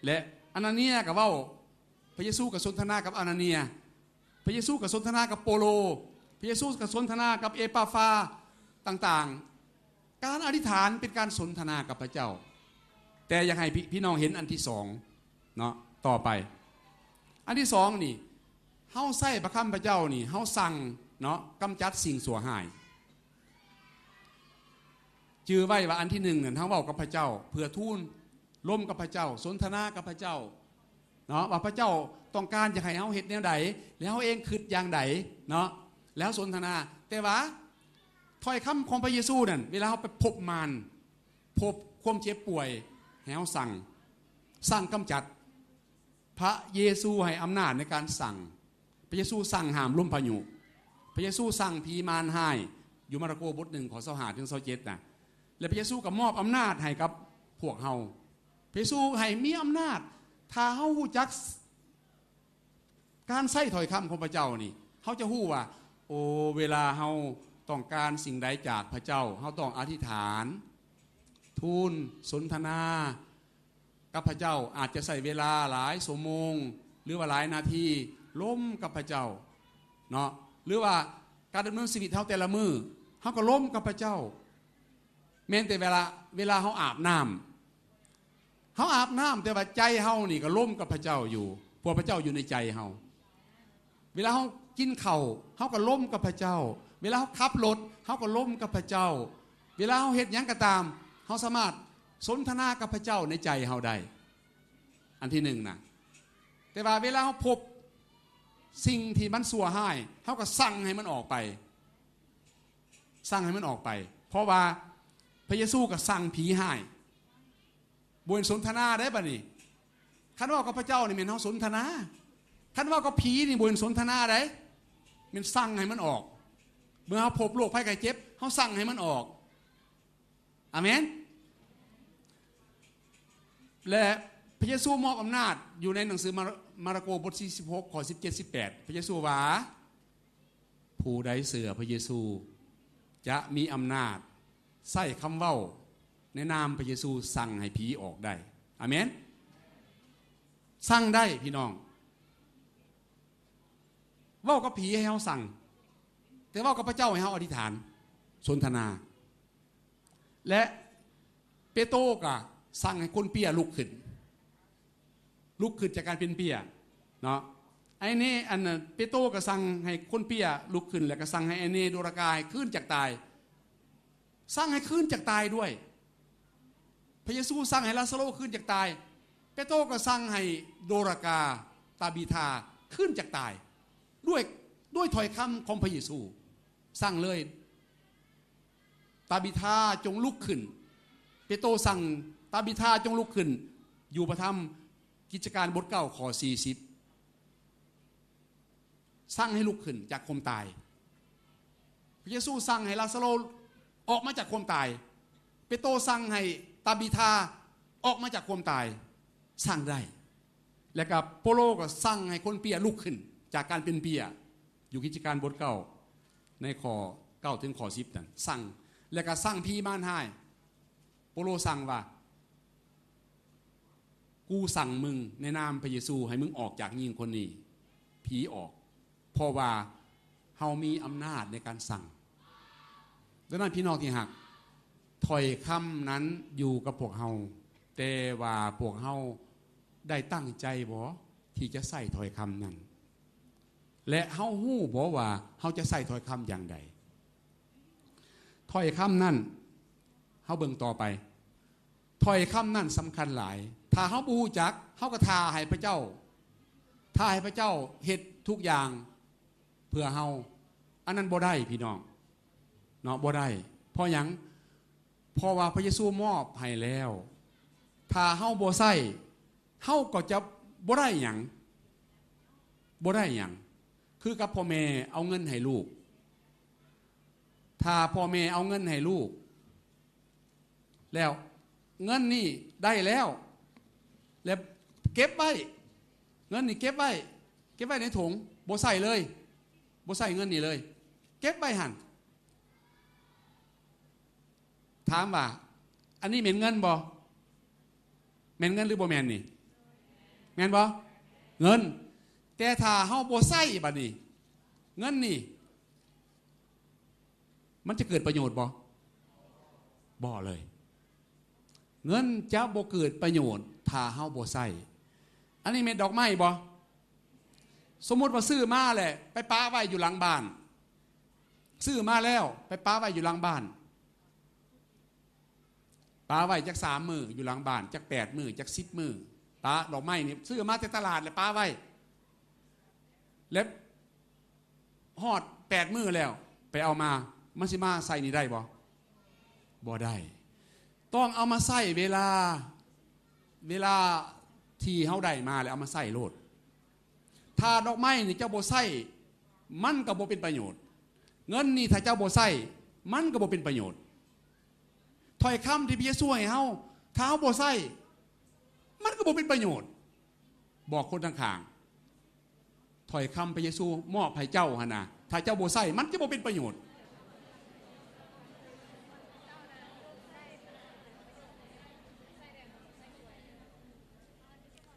ແລະ ອານາເນຍກໍເວົ້າ, ພະເຢຊູກໍສົນທະນາກັບອານາເນຍ, ພະເຢຊູກໍສົນທະນາກັບໂປໂລ, ພະເຢຊູກໍສົນທະນາກັບເອປາຟາຕ່າງໆ. ການອະທິຖານເປັນການສົນທະນາກັບພະເຈົ້າ. ແຕ່ຢາກໃຫ້ພີ່, ພີ່ນ້ອງເຫັນອັນທີສອງເນາະ, ຕໍ່ໄປ. ອັນທີສອງນີ້, ເຮົາໃຊ້ພະຄຳພະເຈົ້ານີ້, ເຮົາສັ່ງເນາະ, ກຳຈັດສິ່ງຊົ່ວຮ້າຍ. ຈື່ໄວ້ວ່າອັນທີໜຶ່ງນັ້ນ ເຮົາເວົ້າກັບພະເຈົ້າ ເພື່ອທູນລົມກັບພະເຈົ້າ, ສົນທະນາກັບພະເຈົ້າເນາະ, ວ່າພະເຈົ້າຕ້ອງການຢາກໃຫ້ເຮົາເຮັດແນວໃດ ແລະ ເຮົາເອງຄິດຢ່າງໃດເນາະ, ແລ້ວສົນທະນາ. ແຕ່ວ່າ ຖ້ອຍຄຳຂອງພະເຢຊູນັ້ນ, ເວລາເຮົາໄປພົບມານ, ພົບຄວາມເຈັບປ່ວຍ, ໃຫ້ເຮົາສັ່ງ, ສັ່ງກຳຈັດ. ພະເຢຊູໃຫ້ອຳນາດໃນການສັ່ງ. ພະເຢຊູສັ່ງຫ້າມລົມພາຍຸ. ພະເຢຊູສັ່ງຜີມານຮ້າຍ, ຢູ່ມາລະໂກບົດໜຶ່ງ ຂໍ້ຊາວຫ້າເຖິງຊາວເຈັດນະ. ແລະ ພະເຢຊູກໍມອບອຳນາດໃຫ້ກັບພວກເຮົາ. ພະເຢຊູໃຫ້ມີອຳນາດ. ຖ້າເຮົາຮູ້ຈັກ ການໃຊ້ຖ້ອຍຄຳຂອງພະເຈົ້ານີ້, ເຮົາຈະຮູ້ວ່າ, ໂອ, ເວລາເຮົາຕ້ອງການສິ່ງໃດຈາກພະເຈົ້າ, ເຮົາຕ້ອງອະທິຖານ, ທູນ, ສົນທະນາກັບພະເຈົ້າ. ອາດຈະໃຊ້ເວລາຫຼາຍຊົ່ວໂມງ ຫຼືວ່າຫຼາຍນາທີ, ລົມກັບພະເຈົ້າເນາະ, ຫຼືວ່າການດຳເນີນຊີວິດເຮົາແຕ່ລະມື້, ເຮົາກໍລົມກັບພະເຈົ້າ. ແມ່ນແຕ່ເວລາ, ເວລາເຮົາອາບນ້ຳ, ເຮົາອາບນ້ຳ ແຕ່ວ່າໃຈເຮົານີ້ກໍລົມກັບພະເຈົ້າຢູ່ ເພາະພະເຈົ້າຢູ່ໃນໃຈເຮົາ. ເວລາເຮົາກິນເຂົ້າ ເຮົາກໍລົມກັບພະເຈົ້າ. ເວລາເຮົາຂັບລົດ ເຮົາກໍລົມກັບພະເຈົ້າ. ເວລາເຮົາເຮັດຫຍັງກໍຕາມ ເຮົາສາມາດສົນທະນາກັບພະເຈົ້າໃນໃຈເຮົາໄດ້ ອັນທີໜຶ່ງນະ. ແຕ່ວ່າເວລາເຮົາພົບສິ່ງທີ່ມັນຊົ່ວຮ້າຍ ເຮົາກໍສັ່ງໃຫ້ມັນອອກໄປ ສັ່ງໃຫ້ມັນອອກໄປ. ເພາະວ່າພະເຢຊູກໍສັ່ງຜີຮ້າຍ ບໍ່ແມ່ນສົນທະນາໄດ໋ບັດນີ້. ຄັນເວົ້າກັບພະເຈົ້ານີ້ແມ່ນເຮົາສົນທະນາ. ຄັນເວົ້າກັບຜີນີ້ບໍ່ແມ່ນສົນທະນາໄດ໋ ແມ່ນສັ່ງໃຫ້ມັນອອກ. ເມື່ອເຮົາພົບໂລກໄພໄຂ້ເຈັບ ເຮົາສັ່ງໃຫ້ມັນອອກ. ອາເມນ. ແລະ ພະເຢຊູມອບອຳນາດ ຢູ່ໃນໜັງສືມາ ມາລະໂກ ບົດທີສິບຫົກ ຂໍ້ສິບເຈັດ ສິບແປດ ພະເຢຊູວ່າ ຜູ້ໃດເຊື່ອພະເຢຊູ ຈະມີອຳນາດໃຊ້ຄຳເວົ້າໃນນາມພະເຢຊູ ສັ່ງໃຫ້ຜີອອກໄດ້. ອາເມນ. ສັ່ງໄດ້ພີ່ນ້ອງ. ເວົ້າກັບຜີໃຫ້ເຮົາສັ່ງ ແຕ່ເວົ້າກັບພະເຈົ້າໃຫ້ເຮົາອະທິຖານ ສົນທະນາ. ແລະ ເປໂຕກໍສັ່ງໃຫ້ຄົນເປຍລຸກຂຶ້ນ ລຸກຂຶ້ນຈາກການເປັນເປຍເນາະ. ໄອເນ ອັນ ເປໂຕກໍສັ່ງໃຫ້ຄົນເປຍລຸກຂຶ້ນ ແລ້ວກໍສັ່ງໃຫ້ໄອເນ ໂດຣາກາ ໃຫ້ຄືນຈາກຕາຍ ສັ່ງໃຫ້ຄືນຈາກຕາຍດ້ວຍ. ພະເຢຊູສັ່ງໃຫ້ລາຊາໂຣຄືນຈາກຕາຍ ເປໂຕກໍສັ່ງໃຫ້ໂດຣາກາ ຕາບີທາ ຄືນຈາກຕາຍ ດ້ວຍ ດ້ວຍຖ້ອຍຄຳຂອງພະເຢຊູ. ສັ່ງເລີຍ ຕາບີທາ ຈົ່ງລຸກຂຶ້ນ. ເປໂຕສັ່ງ ຕາບີທາ ຈົ່ງລຸກຂຶ້ນ. ຢູ່ພະທຳກິດຈະການບົດເກົ້າ ຂໍ້ສີ່ສິບ ສັ່ງໃຫ້ລຸກຂຶ້ນຈາກຄວາມຕາຍ. ພະເຢຊູສັ່ງໃຫ້ລາຊາໂຣອອກມາຈາກຄວາມຕາຍ. ເປໂຕສັ່ງໃຫ້ຕາບີທາອອກມາຈາກຄວາມຕາຍ. ສັ່ງໄດ້. ແລະກະໂປໂລກໍສັ່ງໃຫ້ຄົນເປຍລຸກຂຶ້ນຈາກການເປັນເປຍ ຢູ່ກິດຈະການບົດເກົ້າ ໃນຂໍ້ເກົ້າເຖິງຂໍ້ສິບນັ້ນ ສັ່ງ ແລະກະສັ່ງຜີມານຮ້າຍ. ໂປໂລສັ່ງວ່າ ກູສັ່ງມຶງໃນນາມພະເຢຊູ ໃຫ້ມຶງອອກຈາກຍິງຄົນນີ້ ຜີອອກ ເພາະວ່າເຮົາມີອຳນາດໃນການສັ່ງ. ດັ່ງນັ້ນ ພີ່ນ້ອງທີ່ຮັກ, ຖ້ອຍຄຳນັ້ນຢູ່ກັບພວກເຮົາ, ແຕ່ວ່າພວກເຮົາໄດ້ຕັ້ງໃຈບໍ່ທີ່ຈະໃຊ້ຖ້ອຍຄຳນັ້ນ? ແລະ ເຮົາຮູ້ບໍ່ວ່າເຮົາຈະໃຊ້ຖ້ອຍຄຳຢ່າງໃດ? ຖ້ອຍຄຳນັ້ນ, ເຮົາເບິ່ງຕໍ່ໄປ. ຖ້ອຍຄຳນັ້ນສຳຄັນຫຼາຍ. ຖ້າເຮົາບໍ່ຮູ້ຈັກ, ເຮົາກໍຖ້າໃຫ້ພະເຈົ້າ, ຖ້າໃຫ້ພະເຈົ້າເຮັດທຸກຢ່າງເພື່ອເຮົາ. ອັນນັ້ນບໍ່ໄດ້, ພີ່ນ້ອງ, ເນາະ, ບໍ່ໄດ້. ເພາະຫຍັງ? ເພາະວ່າພະເຢຊູມອບໃຫ້ແລ້ວ. ຖ້າເຮົາບໍ່ໃຊ້, ເຮົາກໍຈະບໍ່ໄດ້ຫຍັງ, ບໍ່ໄດ້ຫຍັງ. ຄືກັບພໍ່ແມ່ເອົາເງິນໃຫ້ລູກ. ຖ້າພໍ່ແມ່ເອົາເງິນໃຫ້ລູກ ແລ້ວເງິນນີ້ໄດ້ແລ້ວ ແລ້ວເກັບໄວ້, ເງິນນີ້ເກັບໄວ້, ເກັບໄວ້ໃນຖົງ, ບໍ່ໃຊ້ເລີຍ, ບໍ່ໃຊ້ເງິນນີ້ເລີຍ, ເກັບໄວ້ຫັ້ນ. ຖາມວ່າ ອັນນີ້ແມ່ນເງິນບໍ່? ແມ່ນເງິນຫຼືບໍ່ແມ່ນນີ້? ແມ່ນບໍ່? ເງິນ. ແຕ່ຖ້າເຮົາບໍ່ໃຊ້ບັດນີ້, ເງິນນີ້ ມັນຈະເກີດປະໂຫຍດບໍ່? ບໍ່ເລີຍ. ເງິນຈະບໍ່ເກີດປະໂຫຍດຖ້າເຮົາບໍ່ໃຊ້. ອັນນີ້ແມ່ນດອກໄມ້ບໍ່? ສົມມຸດວ່າຊື້ມາແລ້ວໄປປະໄວ້ຢູ່ຫຼັງບ້ານ. ຊື້ມາແລ້ວໄປປະໄວ້ຢູ່ຫຼັງບ້ານ. ປະໄວ້ຈັກສາມມື້ຢູ່ຫຼັງບ້ານ, ຈັກແປດມື້, ຈັກສິບມື້. ປະດອກໄມ້ນີ້ ຊື້ມາແຕ່ຕະຫຼາດແລ້ວປະໄວ້. ແລ້ວຮອດແປດມື້ແລ້ວໄປເອົາມາ, ມັນຊິມາໃສ່ນີ້ໄດ້ບໍ່? ບໍ່ໄດ້. ຕ້ອງເອົາມາໃຊ້ເວລາ, ເວລາທີ່ເຮົາໄດ້ມາແລ້ວເອົາມາໃຊ້ໂລດ. ຖ້າດອກໄມ້ນີ້ເຈົ້າບໍ່ໃຊ້, ມັນກໍບໍ່ເປັນປະໂຫຍດ. ເງິນນີ້ຖ້າເຈົ້າບໍ່ໃຊ້, ມັນກໍບໍ່ເປັນປະໂຫຍດ. ຖ້ອຍຄຳທີ່ພະເຢຊູໃຫ້ເຮົາ, ຖ້າເຮົາບໍ່ໃຊ້, ມັນກໍບໍ່ເປັນປະໂຫຍດ. ບອກຄົນຂ້າງໆ, ຖ້ອຍຄຳພະເຢຊູມອບໃຫ້ເຈົ້າຫັ້ນນະ, ຖ້າເຈົ້າບໍ່ໃຊ້, ມັນຈະບໍ່ເປັນປະໂຫຍດ.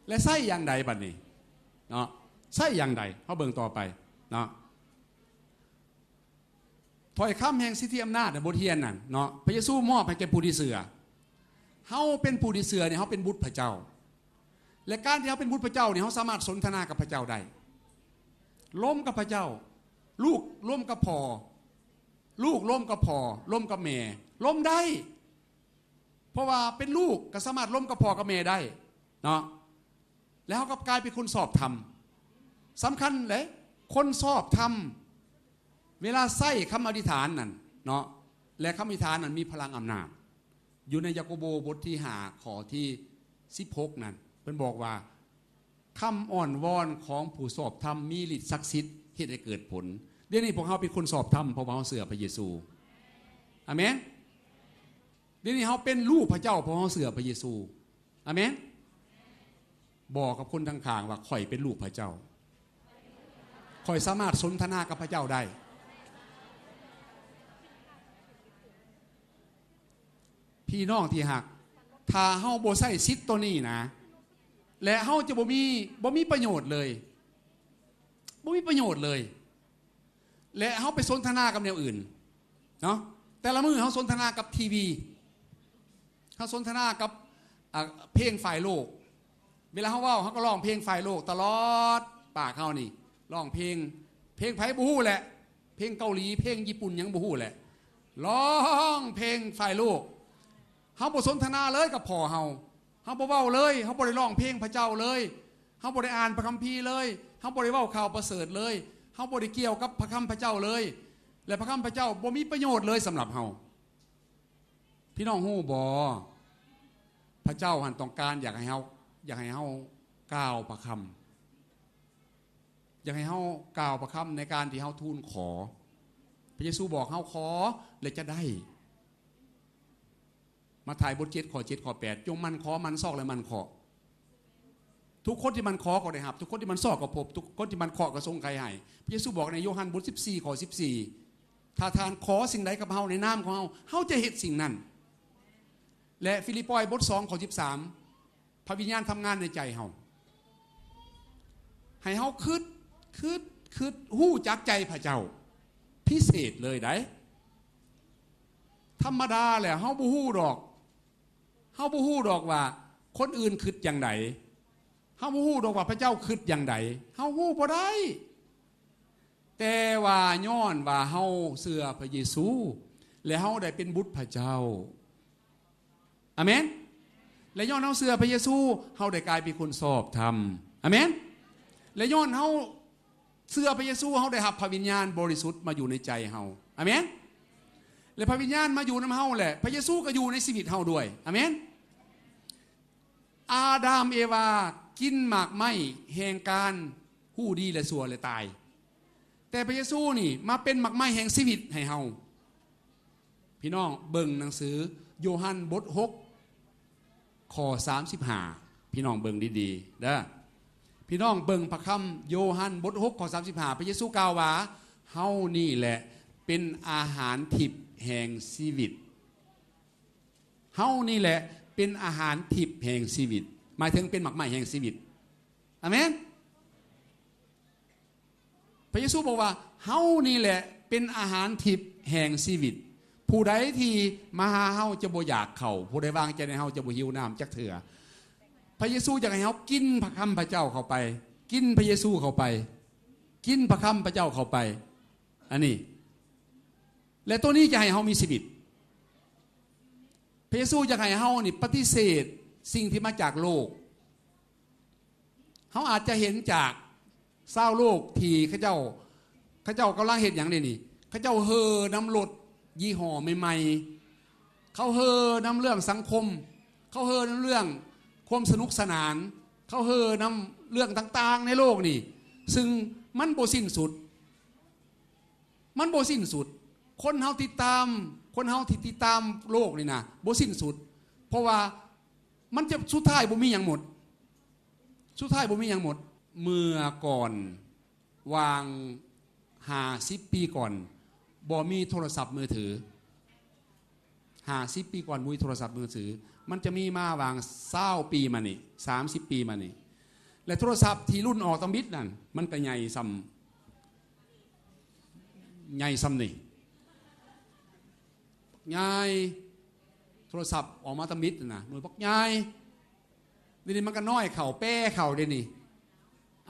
ແລະ ໃຊ້ຢ່າງໃດບັດນີ້ເນາະ? ໃຊ້ຢ່າງໃດ? ເຮົາເບິ່ງຕໍ່ໄປເນາະ. ຖ້ອຍຄຳແຫ່ງສິດທິອຳນາດໃນບົດຮຽນນັ້ນເນາະ, ພະເຢຊູມອບໃຫ້ແກ່ຜູ້ທີ່ເຊື່ອ. ເຮົາເປັນຜູ້ທີ່ເຊື່ອນີ້ ເຮົາເປັນບຸດພະເຈົ້າ ແລະ ການທີ່ເຮົາເປັນບຸດພະເຈົ້ານີ້ ເຮົາສາມາດສົນທະນາກັບພະເຈົ້າໄດ້ ລົມກັບພະເຈົ້າ ລູກລົມກັບພໍ່ ລູກລົມກັບພໍ່ ລົມກັບແມ່ ລົມໄດ້ ເພາະວ່າເປັນລູກກໍສາມາດລົມກັບພໍ່ກັບແມ່ໄດ້ເນາະ ແລ້ວເຮົາກໍກາຍເປັນຄົນຊອບທຳ. ສຳຄັນເດ້ ຄົນຊອບທຳ ເວລາໃຊ້ຄຳອະທິຖານນັ້ນເນາະ ແລະ ຄຳອະທິຖານນັ້ນມີພະລັງອຳນາດ. ຢູ່ໃນຢາໂກໂບບົດທີຫ້າ ຂໍ້ທີສິບຫົກນັ້ນ ເພິ່ນບອກວ່າ ຄຳອ້ອນວອນຂອງຜູ້ຊອບທຳມີລິດສັກສິດ ເຮັດໃຫ້ເກີດຜົນ. ດຽວນີ້ພວກເຮົາເປັນຄົນຊອບທຳ ເພາະວ່າເຮົາເຊື່ອພະເຢຊູ. ອາເມນ. ດຽວນີ້ເຮົາເປັນລູກພະເຈົ້າ ເພາະເຮົາເຊື່ອພະເຢຊູ. ອາເມນ. ບອກກັບຄົນຂ້າງໆວ່າ ຂ້ອຍເປັນລູກພະເຈົ້າ. ຂ້ອຍສາມາດສົນທະນາກັບພະເຈົ້າໄດ້. ພີ່ນ້ອງທີ່ຮັກ, ຖ້າເຮົາບໍ່ໃຊ້ສິດໂຕນີ້ນະ ແລະ ເຮົາຈະບໍ່ມີ, ບໍ່ມີປະໂຫຍດເລີຍ. ບໍ່ມີປະໂຫຍດເລີຍ. ແລະ ເຮົາໄປສົນທະນາກັບແນວອື່ນເນາະ. ແຕ່ລະມື້ເຮົາສົນທະນາກັບທີວີ. ເຮົາສົນທະນາກັບ ອາ ເພງຝ່າຍໂລກ. ເວລາເຮົາເວົ້າ ເຮົາກໍຮ້ອງເພງຝ່າຍໂລກຕະຫຼອດ. ປາກເຮົານີ້ຮ້ອງເພງ, ເພງໃຜບໍ່ຮູ້ແຫຼະ, ເພງເກົາຫຼີ, ເພງຍີ່ປຸ່ນ ຫຍັງບໍ່ຮູ້ແຫຼະ. ຮ້ອງເພງຝ່າຍໂລກ. ເຮົາບໍ່ສົນທະນາເລີຍກັບພໍ່ເຮົາ. ເຮົາບໍ່ເວົ້າເລີຍ. ເຮົາບໍ່ໄດ້ຮ້ອງເພງພະເຈົ້າເລີຍ. ເຮົາບໍ່ໄດ້ອ່ານພະຄຳພີເລີຍ. ເຮົາບໍ່ໄດ້ເວົ້າຂ່າວປະເສີດເລີຍ. ເຮົາບໍ່ໄດ້ກ່ຽວກັບພະຄຳພະເຈົ້າເລີຍ. ແລະ ພະຄຳພະເຈົ້າບໍ່ມີປະໂຫຍດເລີຍສຳລັບເຮົາ. ພີ່ນ້ອງຮູ້ບໍ່? ພະເຈົ້າຫັ້ນຕ້ອງການຢາກໃຫ້ເຮົາ, ຢາກໃຫ້ເຮົາກ່າວພະຄຳ, ຢາກໃຫ້ເຮົາກ່າວພະຄຳໃນການທີ່ເຮົາທູນຂໍ. ພະເຢຊູບອກເຮົາ ຂໍ ແລະ ຈະໄດ້. ມາທາຍບົດເຈັດ ຂໍ້ເຈັດ ຂໍ້ແປດ ຈົ່ງໝັ່ນຂໍ, ໝັ່ນຊອກ ແລະ ໝັ່ນເຄາະ. ທຸກຄົນທີ່ໝັ່ນຂໍກໍໄດ້ຮັບ, ທຸກຄົນທີ່ໝັ່ນຊອກກໍພົບ, ທຸກຄົນທີ່ໝັ່ນເຄາະກໍຊົງໄຂໃຫ້. ພະເຢຊູບອກໃນໂຢຮັນບົດສິບສີ່ ຂໍ້ສິບສີ່ ຖ້າທ່ານຂໍສິ່ງໃດກັບເຮົາໃນນາມຂອງເຮົາ, ເຮົາຈະເຮັດສິ່ງນັ້ນ. ແລະ ຟີລິບປອຍບົດສອງ ຂໍ້ສິບສາມ ພະວິນຍານທຳງານໃນໃຈເຮົາ ໃຫ້ເຮົາຄິດ, ຄິດ, ຄິດ, ຮູ້ຈັກໃຈພະເຈົ້າ ພິເສດເລີຍໃດ໋. ທຳມະດາແຫຼະ ເຮົາບໍ່ຮູ້ດອກ, ເຮົາບໍ່ຮູ້ດອກວ່າຄົນອື່ນຄິດຈັ່ງໃດ, ເຮົາບໍ່ຮູ້ດອກວ່າພະເຈົ້າຄິດຢ່າງໃດ, ເຮົາຮູ້ບໍ່ໄດ້. ແຕ່ວ່າຍ້ອນວ່າເຮົາເຊື່ອພະເຢຊູ ແລະ ເຮົາໄດ້ເປັນບຸດພະເຈົ້າ. ອາເມນ. ແລະ ຍ້ອນເຮົາເຊື່ອພະເຢຊູ ເຮົາໄດ້ກາຍເປັນຄົນຊອບທຳ. ອາເມນ. ແລະ ຍ້ອນເຮົາເຊື່ອພະເຢຊູ ເຮົາໄດ້ຮັບພະວິນຍານບໍລິສຸດມາຢູ່ໃນໃຈເຮົາ. ອາເມນ. ແລະ ພະວິນຍານມາຢູ່ນຳເຮົາ ແລະ ພະເຢຊູກໍຢູ່ໃນຊີວິດເຮົາດ້ວຍ. ອາເມນ. ອາດາມເອວາກິນໝາກໄມ້ແຫ່ງການຮູ້ດີແລະຊົ່ວ ແລະ ຕາຍ. ແຕ່ພະເຢຊູນີ້ມາເປັນໝາກໄມ້ແຫ່ງຊີວິດໃຫ້ເຮົາ. ພີ່ນ້ອງເບິ່ງໜັງສືໂຢຮັນບົດຫົກ ຂໍ້ສາມສິບຫ້າ ພີ່ນ້ອງເບິ່ງດີໆເດີ. ພີ່ນ້ອງເບິ່ງພະຄຳໂຢຮັນບົດຫົກ ຂໍ້ສາມສິບຫ້າ ພະເຢຊູກ່າວວ່າ ເຮົານີ້ແຫຼະເປັນອາຫານທິບແຫ່ງຊີວິດ. ເຮົານີ້ແຫຼະເປັນອາຫານທິບແຫ່ງຊີວິດ, ໝາຍເຖິງເປັນໝາກໄມ້ແຫ່ງຊີວິດ. ອາເມນ. ພະເຢຊູບອກວ່າ ເຮົານີ້ແຫຼະເປັນອາຫານທິບແຫ່ງຊີວິດ. ຜູ້ໃດທີ່ມາຫາເຮົາຈະບໍ່ຢາກເຂົ້າ, ຜູ້ໃດວາງໃຈໃນເຮົາຈະບໍ່ຫິວນ້ຳຈັກເທື່ອ. ພະເຢຊູຢາກໃຫ້ເຮົາກິນພະຄຳພະເຈົ້າເຂົ້າໄປ, ກິນພະເຢຊູເຂົ້າໄປ, ກິນພະຄຳພະເຈົ້າເຂົ້າໄປ. ອັນນີ້ ແລະ ໂຕນີ້ຈະໃຫ້ເຮົາມີຊີວິດ. ພະເຢຊູຢາກໃຫ້ເຮົານີ້ປະຕິເສດສິ່ງທີ່ມາຈາກໂລກ. ເຮົາອາດຈະເຫັນຈາກຊາວໂລກທີ່ເຂົາເຈົ້າ, ເຂົາເຈົ້າກຳລັງເຮັດຫຍັງເດນີ້? ເຂົາເຈົ້າເຫີນຳລົດຍີ່ຫໍ້ໃໝ່ໆ. ເຂົາເຫີນຳເລື່ອງສັງຄົມ, ເຂົາເຫີນຳເລື່ອງຄວາມສະໜຸກສະໜານ, ເຂົາເຫີນຳເລື່ອງຕ່າງໆໃນໂລກນີ້ ຊຶ່ງມັນບໍ່ສິ້ນສຸດ, ມັນບໍ່ສິ້ນສຸດ. ຄົນເຮົາຕິດຕາມ, ຄົນເຮົາທີ່ຕິດຕາມໂລກນີ້ນະ ບໍ່ສິ້ນສຸດ, ເພາະວ່າມັນຈະສຸດທ້າຍບໍ່ມີຫຍັງໝົດ, ສຸດທ້າຍບໍ່ມີຫຍັງໝົດ. ເມື່ອກ່ອນ ຫວ່າງຫ້າສິບປີກ່ອນ ບໍ່ມີໂທລະສັບມືຖື. ຫ້າສິບປີກ່ອນບໍ່ມີໂທລະສັບມືຖື. ມັນຈະມີມາຫວ່າງຊາວປີມານີ້, ສາມສິບປີມານີ້. ແລະ ໂທລະສັບທີ່ລຸ້ນອອກຕຳອິດນັ້ນ ມັນກະໃຫຍ່ສ່ຳ, ໃຫຍ່ສ່ຳນີ້. ໃຫຍ່ ໂທລະສັບອອກມາຕຳອິດນະ ໜ່ວຍບັກໃຫຍ່. ດຽວນີ້ມັນກໍນ້ອຍເຂົ້າ ແປເຂົ້າ ດຽວນີ້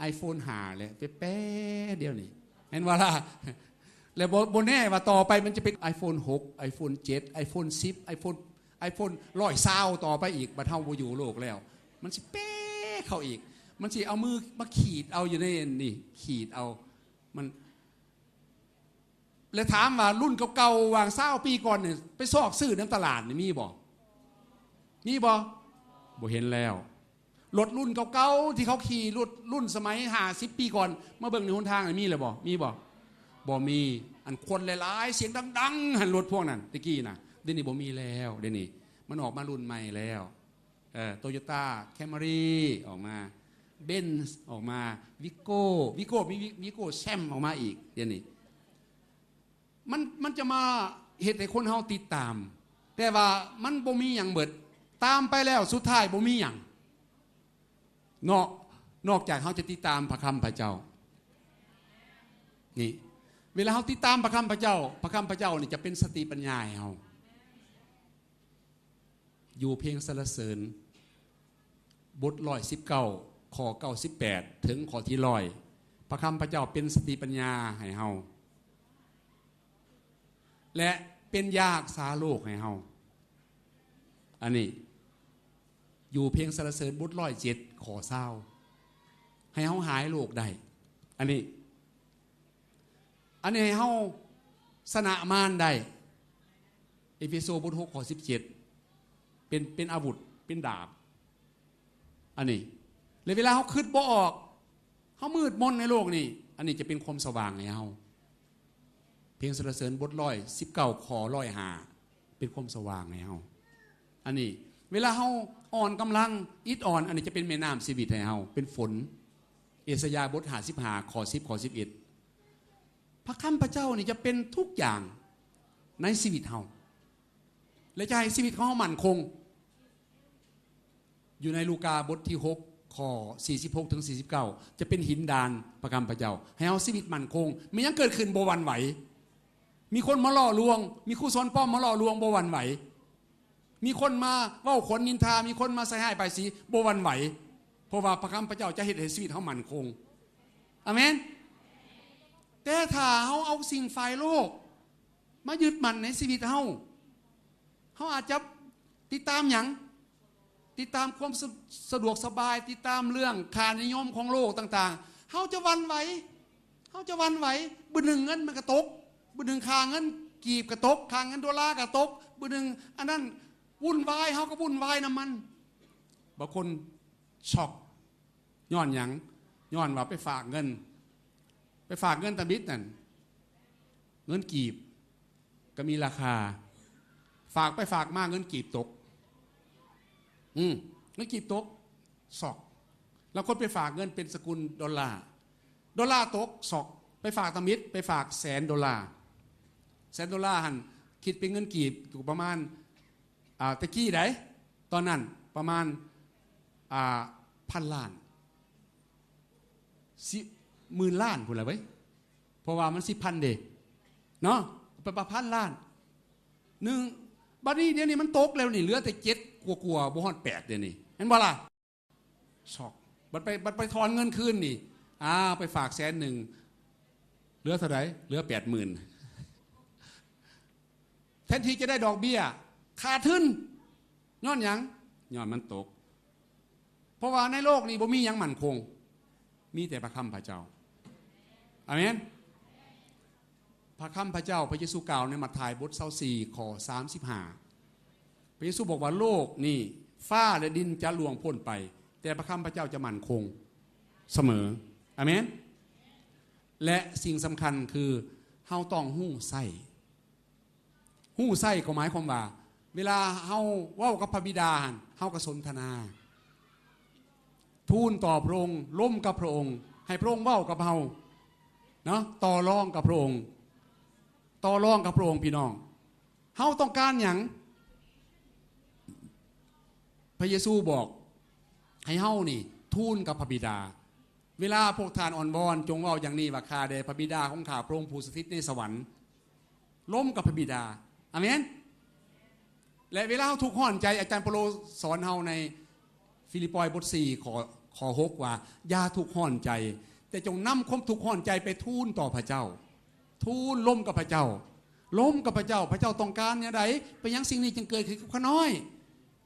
iPhone ຫ້າ ແຫຼະ ແປໆ ດຽວນີ້ ແມ່ນບໍ່ລະ? ແລ້ວບໍ່ ບໍ່ແນ່ວ່າຕໍ່ໄປມັນຈະເປັນ iPhone ຫົກ iPhone ເຈັດ iPhone ສິບ iPhone iPhone ຮ້ອຍຊາວຕໍ່ໄປອີກ ບັດເຮົາບໍ່ຢູ່ໂລກແລ້ວ ມັນຊິແປເຂົ້າອີກ ມັນຊິເອົາມືມາຂີດເອົາຢູ່ໃນນີ້ ຂີດເອົາ ມັນ ແລະ ຖາມວ່າລຸ້ນເກົ່າໆ ຫວ່າງຊາວປີກ່ອນນີ້ ໄປຊອກຊື້ນຳຕະຫຼາດນີ້ມີບໍ່? ມີບໍ່? ບໍ່ເຫັນແລ້ວ. ລົດລຸ້ນເກົ່າໆ ທີ່ເຂົາຂີ່ ລົດລຸ້ນສະໄໝຫ້າສິບປີກ່ອນ ມາເບິ່ງໃນຫົນທາງນີ້ມີແລ້ວບໍ່? ມີບໍ່? ບໍ່ມີ. ອັນຄວັນຫຼາຍໆ ສຽງດັງໆ ຫັ້ນ ລົດພວກນັ້ນ ແຕ່ກີ້ນະ ດຽວນີ້ບໍ່ມີແລ້ວ. ດຽວນີ້ມັນອອກມາລຸ້ນໃໝ່ແລ້ວ. ເອີ Toyota Camry ອອກມາ Benz ອອກມາ Vigo Vigo ມີ Vigo Champ ອອກມາອີກ ດຽວນີ້ ມັນ ມັນຈະມາເຮັດໃຫ້ຄົນເຮົາຕິດຕາມ ແຕ່ວ່າມັນບໍ່ມີຫຍັງເບິດ ຕາມໄປແລ້ວສຸດທ້າຍບໍ່ມີຫຍັງ ເນາະ ນອກຈາກເຮົາຈະຕິດຕາມພະຄຳພະເຈົ້າ. ນີ້ ເວລາເຮົາຕິດຕາມພະຄຳພະເຈົ້າ ພະຄຳພະເຈົ້ານີ້ຈະເປັນສະຕິປັນຍາໃຫ້ເຮົາ. ຢູ່ເພງສັນລະເສີນ ບົດຮ້ອຍສິບເກົ້າ ຂໍ້ເກົ້າສິບແປດ ເຖິງຂໍ້ທີຮ້ອຍ ພະຄຳພະເຈົ້າເປັນສະຕິປັນຍາໃຫ້ເຮົາ ແລະ ເປັນຢາຮັກສາໂລກໃຫ້ເຮົາ. ອັນນີ້ ຢູ່ເພງສັນລະເສີນ ບົດຮ້ອຍເຈັດ ຂໍ້ຊາວ ໃຫ້ເຮົາຫາຍໂລກໄດ້. ອັນນີ້ ອັນນີ້ໃຫ້ເຮົາຊະນະມານໄດ້. ເອເຟໂຊ ບົດຫົກ ຂໍ້ສິບເຈັດ ເປັນ ເປັນອາວຸດ ເປັນດາບ. ອັນນີ້ ແລະ ເວລາເຮົາຄິດບໍ່ອອກ ເຮົາມືດມົນໃນໂລກນີ້ ອັນນີ້ຈະເປັນຄວາມສະຫວ່າງໃຫ້ເຮົາ. ເພງສັນລະເສີນ ບົດຮ້ອຍສິບເກົ້າ ຂໍ້ຮ້ອຍຫ້າ ເປັນຄວາມສະຫວ່າງໃຫ້ເຮົາ. ອັນນີ້ ເວລາເຮົາອ່ອນກຳລັງ ອິດອ່ອນ ອັນນີ້ຈະເປັນແມ່ນ້ຳຊີວິດໃຫ້ເຮົາ ເປັນຝົນ. ເອສາຍາ ບົດຫ້າສິບຫ້າ ຂໍ້ສິບ ຂໍ້ສິບເອັດ ພະຄຳພະເຈົ້ານີ້ຈະເປັນທຸກຢ່າງໃນຊີວິດເຮົາ ແລະ ຈະໃຫ້ຊີວິດຂອງເຮົາໝັ້ນຄົງ. ຢູ່ໃນລູກາບົດທີຫົກ ຂໍ້ສີ່ສິບຫົກ ເຖິງ ສີ່ສິບເກົ້າ ຈະເປັນຫີນດານພະຄຳພະເຈົ້າ ໃຫ້ເຮົາຊີວິດໝັ້ນຄົງ. ມີຫຍັງເກີດຂຶ້ນບໍ່ຫວັ່ນໄຫວ. ມີຄົນມາຫຼໍ່ລວງ ມີຄູສອນປອມມາຫຼໍ່ລວງ ບໍ່ຫວັ່ນໄຫວ. ມີຄົນມາເວົ້າຂວັນນິນທາ ມີຄົນມາໃສ່ຮ້າຍປ້າຍສີ ບໍ່ຫວັ່ນໄຫວ ເພາະວ່າພະຄຳພະເຈົ້າຈະເຮັດໃຫ້ຊີວິດເຮົາໝັ້ນຄົງ. ອາເມນ. ແຕ່ຖ້າເຮົາເອົາສິ່ງຝ່າຍໂລກມາຍຶດໝັ້ນໃນຊີວິດເຮົາ ເຮົາອາດຈະຕິດຕາມຫຍັງ? ຕິດຕາມຄວາມສະ ສະດວກສະບາຍ ຕິດຕາມເລື່ອງຄ່ານິຍົມຂອງໂລກຕ່າງໆ ເຮົາຈະຫວັ່ນໄຫວ. ເຮົາຈະຫວັ່ນໄຫວ. ບຶດໜຶ່ງເງິນມັນກະຕົກ, ບຶດໜຶ່ງຄ່າເງິນກີບກະຕົກ, ຄ່າເງິນໂດລາກະຕົກ, ບຶດໜຶ່ງອັນນັ້ນວຸ່ນວາຍ ເຮົາກະວຸ່ນວາຍນຳມັນ. ບາງຄົນຊັອກ ຍ້ອນຫຍັງ? ຍ້ອນວ່າໄປຝາກເງິນ, ໄປຝາກເງິນຕາມິດນັ້ນ ເງິນກີບກະມີລາຄາ, ຝາກໄປຝາກມາເງິນກີບຕົກ. ອືມ ເງິນກີບຕົກ ຊັອກ. ລາງຄົນໄປຝາກເງິນເປັນສະກຸນໂດລາ, ໂດລາຕົກ ຊັອກ. ໄປຝາກຕາມິດ ໄປຝາກແສນໂດລາ, ແສນໂດລາຫັ້ນ ຄິດເປັນເງິນກີບຢູ່ປະມານ ອ່າ ແຕ່ກີ້ໃດ໋ ຕອນນັ້ນປະມານ ອ່າ ພັນລ້ານ ສິບໝື່ນລ້ານພຸ້ນລະເວີຍ ເພາະວ່າມັນສິບພັນເດ້ເນາະ ໄປປະພັນລ້ານໜຶ່ງ. ບັດນີ້ດຽວນີ້ມັນຕົກແລ້ວນີ້ ເຫຼືອແຕ່ເຈັດກວ່າໆ ບໍ່ຮອດແປດດຽວນີ້ ແມ່ນບໍ່ລະ? ຊັອກ. ບັດໄປ ບັດໄປຖອນເງິນຄືນນີ້ ອ້າວ ໄປຝາກແສນໜຶ່ງ ເຫຼືອເທົ່າໃດ? ເຫຼືອແປດໝື່ນ. ແທນທີ່ຈະໄດ້ດອກເບ້ຍ ຂາດທຶນ. ຍ້ອນຫຍັງ? ຍ້ອນມັນຕົກ. ເພາະວ່າໃນໂລກນີ້ບໍ່ມີຫຍັງໝັ້ນຄົງ, ມີແຕ່ພະຄຳພະເຈົ້າ. ອາເມນ. ພະຄຳພະເຈົ້າ, ພະເຢຊູກ່າວໃນມັດທາຍບົດຊາວສີ່ ຂໍ້ສາມສິບຫ້າ ພະເຢຊູບອກວ່າ ໂລກນີ້, ຟ້າ ແລະ ດິນຈະລ່ວງພົ້ນໄປ, ແຕ່ພະຄຳພະເຈົ້າຈະໝັ້ນຄົງສະເໝີ. ອາເມນ. ແລະ ສິ່ງສຳຄັນຄື ເຮົາຕ້ອງຮູ້ໃຊ້. ຮູ້ໃຊ້ກໍໝາຍຄວາມວ່າ ເວລາເຮົາເວົ້າກັບພະບິດາຫັ້ນ ເຮົາກໍສົນທະນາ ທູນຕໍ່ພະອົງ, ລົມກັບພະອົງ, ໃຫ້ພະອົງເວົ້າກັບເຮົາເນາະ, ຕໍ່ລອງກັບພະອົງ, ຕໍ່ລອງກັບພະອົງ ພີ່ນ້ອງ. ເຮົາຕ້ອງການຫຍັງ? ພະເຢຊູບອກໃຫ້ເຮົານີ້ທູນກັບພະບິດາ. ເວລາພວກທ່ານອ້ອນວອນ ຈົ່ງເວົ້າຢ່າງນີ້ວ່າ ຂ້າແດ່ພະບິດາຂອງຂ້າ ພະອົງຜູ້ສະຖິດໃນສະຫວັນ. ລົມກັບພະບິດາ. ອາເມນ. ແລະ ເວລາເຮົາທຸກຮ້ອນໃຈ, ອາຈານເປາໂລສອນເຮົາໃນຟີລິບປອຍບົດສີ່ ຂໍ້ ຂໍ້ຫົກ ວ່າ ຢ່າທຸກຮ້ອນໃຈ, ແຕ່ຈົ່ງນຳຄວາມທຸກຮ້ອນໃຈໄປທູນຕໍ່ພະເຈົ້າ. ທູນລົມກັບພະເຈົ້າ, ລົມກັບພະເຈົ້າ, ພະເຈົ້າຕ້ອງການແນວໃດ? ເປັນຫຍັງສິ່ງນີ້ຈຶ່ງເກີດຂຶ້ນກັບຂ້ານ້ອຍ?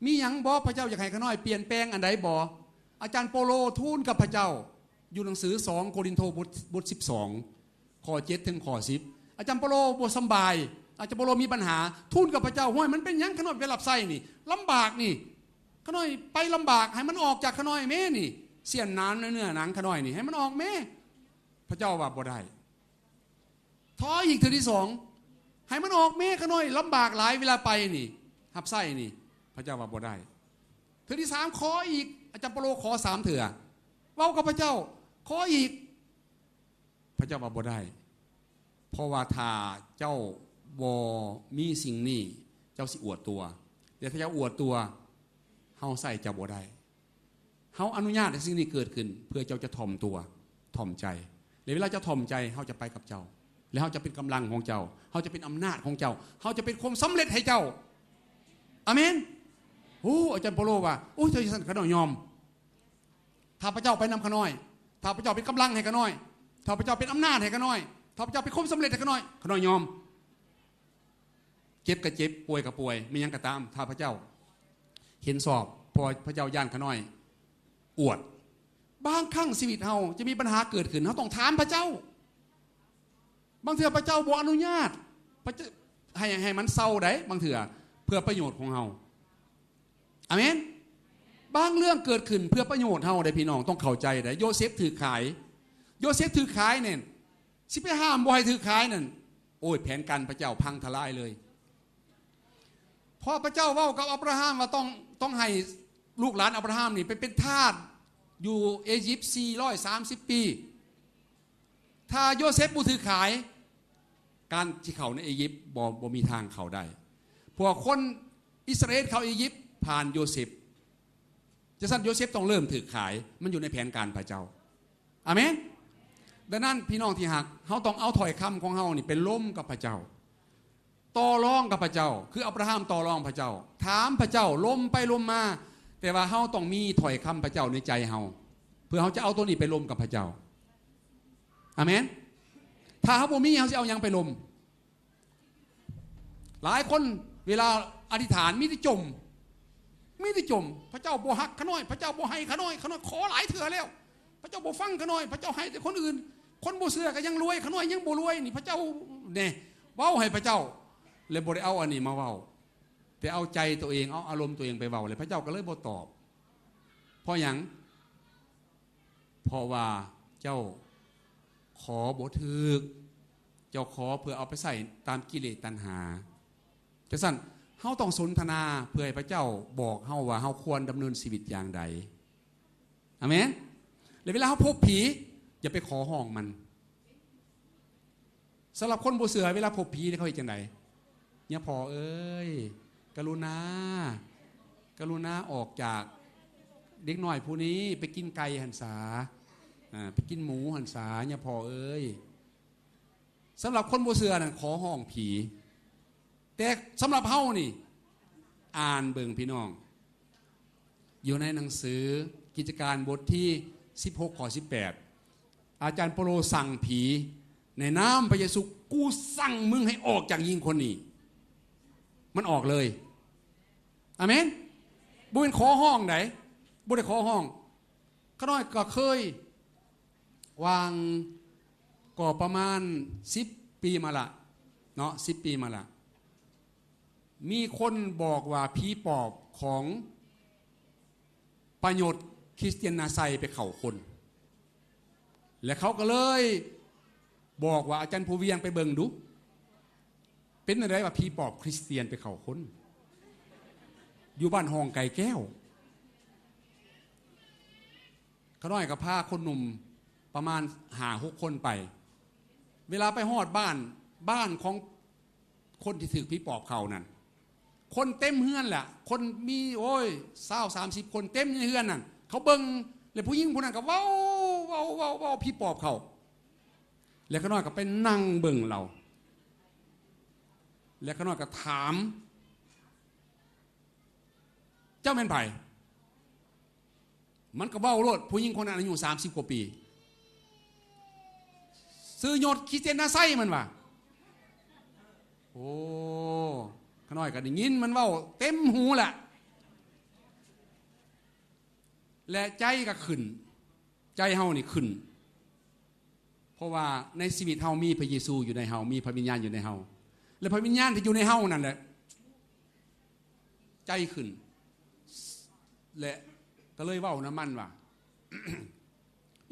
ມີຫຍັງບໍ່? ພະເຈົ້າຢາກໃຫ້ຂ້ານ້ອຍປ່ຽນແປງອັນໃດບໍ່? ອາຈານເປາໂລທູນກັບພະເຈົ້າ ຢູ່ໜັງສືສອງໂກລິນໂທ ບົດ ບົດສິບສອງ ຂໍ້ເຈັດເຖິງຂໍ້ສິບ. ອາຈານເປາໂລບໍ່ສຳບາຍ, ອາຈານເປາໂລມີບັນຫາ, ທູນກັບພະເຈົ້າ, ຫ້ວຍ ມັນເປັນຫຍັງ? ຂ້ານ້ອຍໄປຮັບໃຊ້ນີ້ລຳບາກນີ້, ຂ້ານ້ອຍໄປລຳບາກ, ໃຫ້ມັນອອກຈາກຂ້ານ້ອຍແມ້ນີ້, ສ່ຽນໜາງໃນເນື້ອໜັງຂ້ານ້ອຍນີ້ ໃຫ້ມັນອອກແມ້. ພະເຈົ້າວ່າບໍ່ໄດ້. ຂໍອີກເທື່ອທີສອງ, ໃຫ້ມັນອອກແມ້, ຂ້ານ້ອຍລຳບາກຫຼາຍເວລາໄປນີ້, ຮັບໃຊ້ນີ້. ພະເຈົ້າວ່າບໍ່ໄດ້. ເທື່ອທີສາມ ຂໍອີກ, ອາຈານເປາໂລຂໍສາມເທື່ອ, ເວົ້າກັບພະເຈົ້າ, ຂໍອີກ. ພະເຈົ້າວ່າບໍ່ໄດ້, ເພາະວ່າຖ້າເຈົ້າບໍ່ມີສິ່ງນີ້ ເຈົ້າຊິອວດຕົວ, ແຕ່ຖ້າເຈົ້າອວດຕົວ ເຮົາໃຊ້ເຈົ້າບໍ່ໄດ້. ເຮົາອະນຸຍາດໃຫ້ສິ່ງນີ້ເກີດຂຶ້ນ ເພື່ອເຈົ້າຈະຖ່ອມຕົວ, ຖ່ອມໃຈ, ແລະ ເວລາເຈົ້າຖ່ອມໃຈ ເຮົາຈະໄປກັບເຈົ້າ, ແລະ ເຮົາຈະເປັນກຳລັງຂອງເຈົ້າ, ເຮົາຈະເປັນອຳນາດຂອງເຈົ້າ, ເຮົາຈະເປັນຄວາມສຳເລັດໃຫ້ເຈົ້າ. ອາເມນ. ໂອ້ ອາຈານເປາໂລວ່າ, ໂອ້ ເຈົ້າຈັ່ງຊັ້ນ ຂ້ານ້ອຍຍອມ. ຖ້າພະເຈົ້າໄປນຳຂ້ານ້ອຍ, ຖ້າພະເຈົ້າເປັນກຳລັງໃຫ້ຂ້ານ້ອຍ, ຖ້າພະເຈົ້າເປັນອຳນາດໃຫ້ຂ້ານ້ອຍ, ຖ້າພະເຈົ້າເປັນຄວາມສຳເລັດໃຫ້ຂ້ານ້ອຍ, ຂ້ານ້ອຍຍອມ. ເຈັບກໍເຈັບ, ປ່ວຍກໍປ່ວຍ, ມີຫຍັງກໍຕາມ, ຖ້າພະເຈົ້າເຫັນຊອບ, ເພາະວ່າພະເຈົ້າຢ້ານຂ້ານ້ອຍອວດ. ບາງຄັ້ງຊີວິດເຮົາຈະມີບັນຫາເກີດຂຶ້ນ, ເຮົາຕ້ອງຖາມພະເຈົ້າ. ບາງເທື່ອພະເຈົ້າບໍ່ອະນຸຍາດ ພະເຈົ້າໃຫ້, ໃຫ້ມັນເຊົາໄດ໋, ບາງເທື່ອເພື່ອປະໂຫຍດຂອງເຮົາ. ອາເມນ. ບາງເລື່ອງເກີດຂຶ້ນເພື່ອປະໂຫຍດເຮົາເດ້ ພີ່ນ້ອງ, ຕ້ອງເຂົ້າໃຈເດ້. ໂຍເຊັບຖືກຂາຍ, ໂຍເຊັບຖືກຂາຍນີ້ ຊິໄປຫ້າມບໍ່ໃຫ້ຖືກຂາຍນັ້ນ, ໂອ້ຍ ແຜນການພະເຈົ້າພັງທະລາຍເລີຍ. ເພາະພະເຈົ້າເວົ້າກັບອັບຣາຮາມວ່າຕ້ອງ, ຕ້ອງໃຫ້ລູກຫຼານອັບຣາຮາມນີ້ໄປເປັນທາດຢູ່ເອຢິບສີ່ຮ້ອຍສາມສິບປີ. ຖ້າໂຍເຊັບບໍ່ຖືກຂາຍ, ການທີ່ເຂົ້າໃນເອຢິບບໍ່, ບໍ່ມີທາງເຂົ້າໄດ້. ພວກຄົນອິດສະຣາເອນເຂົ້າເອຢິບຜ່ານໂຍເຊັບ. ຈັ່ງຊັ້ນໂຍເຊັບຕ້ອງເລີ່ມຖືກຂາຍ, ມັນຢູ່ໃນແຜນການພະເຈົ້າ. ອາເມນ. ດັ່ງນັ້ນ ພີ່ນ້ອງທີ່ຮັກ, ເຮົາຕ້ອງເອົາຖ້ອຍຄຳຂອງເຮົານີ້ໄປລົມກັບພະເຈົ້າ, ຕໍ່ລອງກັບພະເຈົ້າ, ຄືອັບຣາຮາມຕໍ່ລອງພະເຈົ້າ, ຖາມພະເຈົ້າ, ລົມໄປລົມມາ, ແຕ່ວ່າເຮົາຕ້ອງມີຖ້ອຍຄຳພະເຈົ້າໃນໃຈເຮົາ, ເພື່ອເຮົາຈະເອົາໂຕນີ້ໄປລົມກັບພະເຈົ້າ. ອາເມນ. ຖ້າເຮົາບໍ່ມີ, ເຮົາຊິເອົາຫຍັງໄປລົມ? ຫຼາຍຄົນເວລາອະທິຖານມີແຕ່ຈົ່ມ, ມີແຕ່ຈົ່ມ, ພະເຈົ້າບໍ່ຮັກຂ້ານ້ອຍ, ພະເຈົ້າບໍ່ໃຫ້ຂ້ານ້ອຍ, ຂ້ານ້ອຍຂໍຫຼາຍເທື່ອແລ້ວ, ພະເຈົ້າບໍ່ຟັງຂ້ານ້ອຍ, ພະເຈົ້າໃຫ້ແຕ່ຄົນອື່ນ, ຄົນບໍ່ເຊື່ອກໍຍັງລວຍ, ຂ້ານ້ອຍຍັງບໍ່ລວຍ, ນີ້ພະເຈົ້າແນ່. ເວົ້າໃຫ້ພະເຈົ້າ ແລະ ບໍ່ໄດ້ເອົາອັນນີ້ມາເວົ້າ, ແຕ່ເອົາໃຈຕົວເອງ, ເອົາອາລົມຕົວເອງໄປເວົ້າ, ແລະ ພະເຈົ້າກໍເລີຍບໍ່ຕອບ. ເພາະຫຍັງ? ເພາະວ່າເຈົ້າຂໍບໍ່ຖືກ, ເຈົ້າຂໍເພື່ອເອົາໄປໃຊ້ຕາມກິເລດຕັນຫາ. ຈັ່ງຊັ້ນ ເຮົາຕ້ອງສົນທະນາເພື່ອໃຫ້ພະເຈົ້າບອກເຮົາວ່າເຮົາຄວນດຳເນີນຊີວິດຢ່າງໃດ. ອາເມນ. ແລະ ເວລາເຮົາພົບຜີ, ຢ່າໄປຂໍຮ້ອງມັນ. ສຳລັບຄົນບໍ່ເຊື່ອ, ເວລາພົບຜີເຂົາເຮັດຈັ່ງໃດ? ຍາພໍ່ເອີຍ, ກະລຸນາ, ກະລຸນາອອກຈາກເດັກນ້ອຍຜູ້ນີ້ໄປກິນໄກ່ຫັ້ນສາ, ອາ, ໄປກິນໝູຫັ້ນສາ, ຍາພໍ່ເອີຍ. ສຳລັບຄົນບໍ່ເຊື່ອນັ້ນ ຂໍຮ້ອງຜີ. ແຕ່ສຳລັບເຮົານີ້, ອ່ານເບິ່ງພີ່ນ້ອງ, ຢູ່ໃນໜັງສືກິດຈະການບົດທີສິບຫົກ ຂໍ້ສິບແປດ, ອາຈານເປາໂລສັ່ງຜີ, ໃນນາມພະເຢຊູ, ກູສັ່ງມຶງໃຫ້ອອກຈາກຍິງຄົນນີ້. ມັນອອກເລີຍ. ອາເມນ. ບໍ່ແມ່ນຂໍຮ້ອງໃດ, ບໍ່ໄດ້ຂໍຮ້ອງ. ຂ້ານ້ອຍກໍເຄີຍ, ຫວ່າງກໍປະມານສິບປີມາລະເນາະ, ສິບປີມາລະ, ມີຄົນບອກວ່າຜີປອບຂອງປະໂຫຍດຄຣິສຕຽນນາໄຊໄປເຂົ້າຄົນ, ແລະ ເຂົາກໍເລີຍບອກວ່າ, ອາຈານພູວຽງໄປເບິ່ງດູ, ເປັນແນວໃດວ່າຜີປອບຄຣິສຕຽນໄປເຂົ້າຄົນ ຢູ່ບ້ານຮ່ອງໄກ່ແກ້ວ? ຂ້ານ້ອຍກໍພາຄົນໜຸ່ມປະມານຫ້າຫົກຄົນໄປ. ເວລາໄປຮອດບ້ານ, ບ້ານຂອງຄົນທີ່ຖືກຜີປອບເຂົ້ານັ້ນ, ຄົນເຕັມເຮືອນແຫຼະ, ຄົນມີ, ໂອ້ຍ, ຊາວສາມສິບຄົນເຕັມໃນເຮືອນນັ້ນ. ເຂົາເບິ່ງ, ແລະ ຜູ້ຍິງຜູ້ນັ້ນກໍເວົ້າ, ເວົ້າ, ເວົ້າ, ເວົ້າ, ຜີປອບເຂົ້າ. ແລະ ຂ້ານ້ອຍກໍໄປນັ່ງເບິ່ງລາວ. ແລະ ຂ້ານ້ອຍກໍຖາມ, ເຈົ້າແມ່ນໃຜ? ມັນກໍເວົ້າໂລດ ຜູ້ຍິງຄົນນັ້ນອາຍຸສາມສິບກວ່າປີ ຊື່ໂຍດ ຄຣິສຕຽນນາໄຊ ມັນວ່າ. ໂອ້ ຂ້ານ້ອຍກໍໄດ້ຍິນມັນເວົ້າເຕັມຫູແຫຼະ ແລະ ໃຈກໍຂຶ້ນ ໃຈເຮົານີ້ຂຶ້ນ ເພາະວ່າໃນຊີວິດເຮົາມີພະເຢຊູຢູ່ໃນເຮົາ ມີພະວິນຍານຢູ່ໃນເຮົາ ແລະ ພະວິນຍານທີ່ຢູ່ໃນເຮົານັ້ນແຫຼະ ໃຈຂຶ້ນ ແລະ ກໍເລີຍເວົ້ານຳມັນວ່າ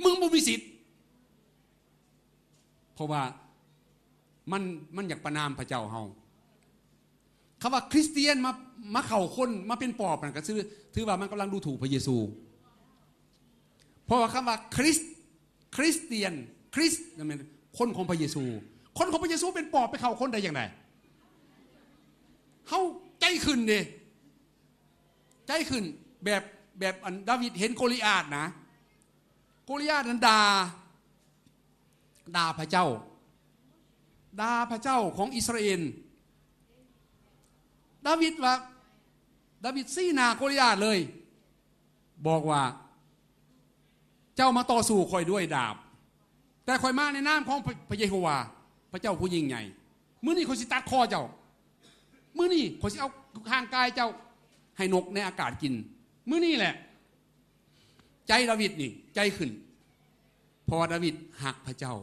ມຶງບໍ່ມີສິດ ເພາະວ່າມັນ ມັນຢາກປະນາມພະເຈົ້າເຮົາ. ຄຳວ່າຄຣິສຕຽນມາ ມາເຂົ້າຄົນ ມາເປັນປອບນັ້ນ ກໍຖື ຖືວ່າມັນກຳລັງດູຖູກພະເຢຊູ. ເພາະວ່າຄຳວ່າຄຣິສ ຄຣິສຕຽນ ຄຣິສນັ້ນແມ່ນຄົນຂອງພະເຢຊູ. ຄົນຂອງພະເຢຊູເປັນປອບໄປເຂົ້າຄົນໄດ້ຈັ່ງໃດ? ເຮົາໃຈຂຶ້ນເດ້ ໃຈຂຶ້ນ ແບບ ແບບອັນດາວິດເຫັນໂກລິອາດນະ ໂກລິອາດນັ້ນດ່າ ດ່າພະເຈົ້າ ດ່າພະເຈົ້າຂອງອິດສະຣາເອນ. ດາວິດວ່າ ດາວິດຊີ້ໜ້າໂກລິອາດເລີຍ ບອກວ່າ ເຈົ້າມາຕໍ່ສູ້ຂ້ອຍດ້ວຍດາບ ແຕ່ຂ້ອຍມາໃນນາມຂອງພະ ພະເຢໂຮວາ ພະເຈົ້າຜູ້ຍິ່ງໃຫຍ່. ມື້ນີ້ຂ້ອຍຊິຕັດຄໍເຈົ້າ ມື້ນີ້ຂ້ອຍຊິເອົາຮ່າງກາຍເຈົ້າໃຫ້ນົກໃນອາກາດກິນ ມື້ນີ້ແຫຼະ. ໃຈດາວິດນີ້ໃຈຂຶ້ນ ເພາະວ່າດາວິດຮັກພະເຈົ້າ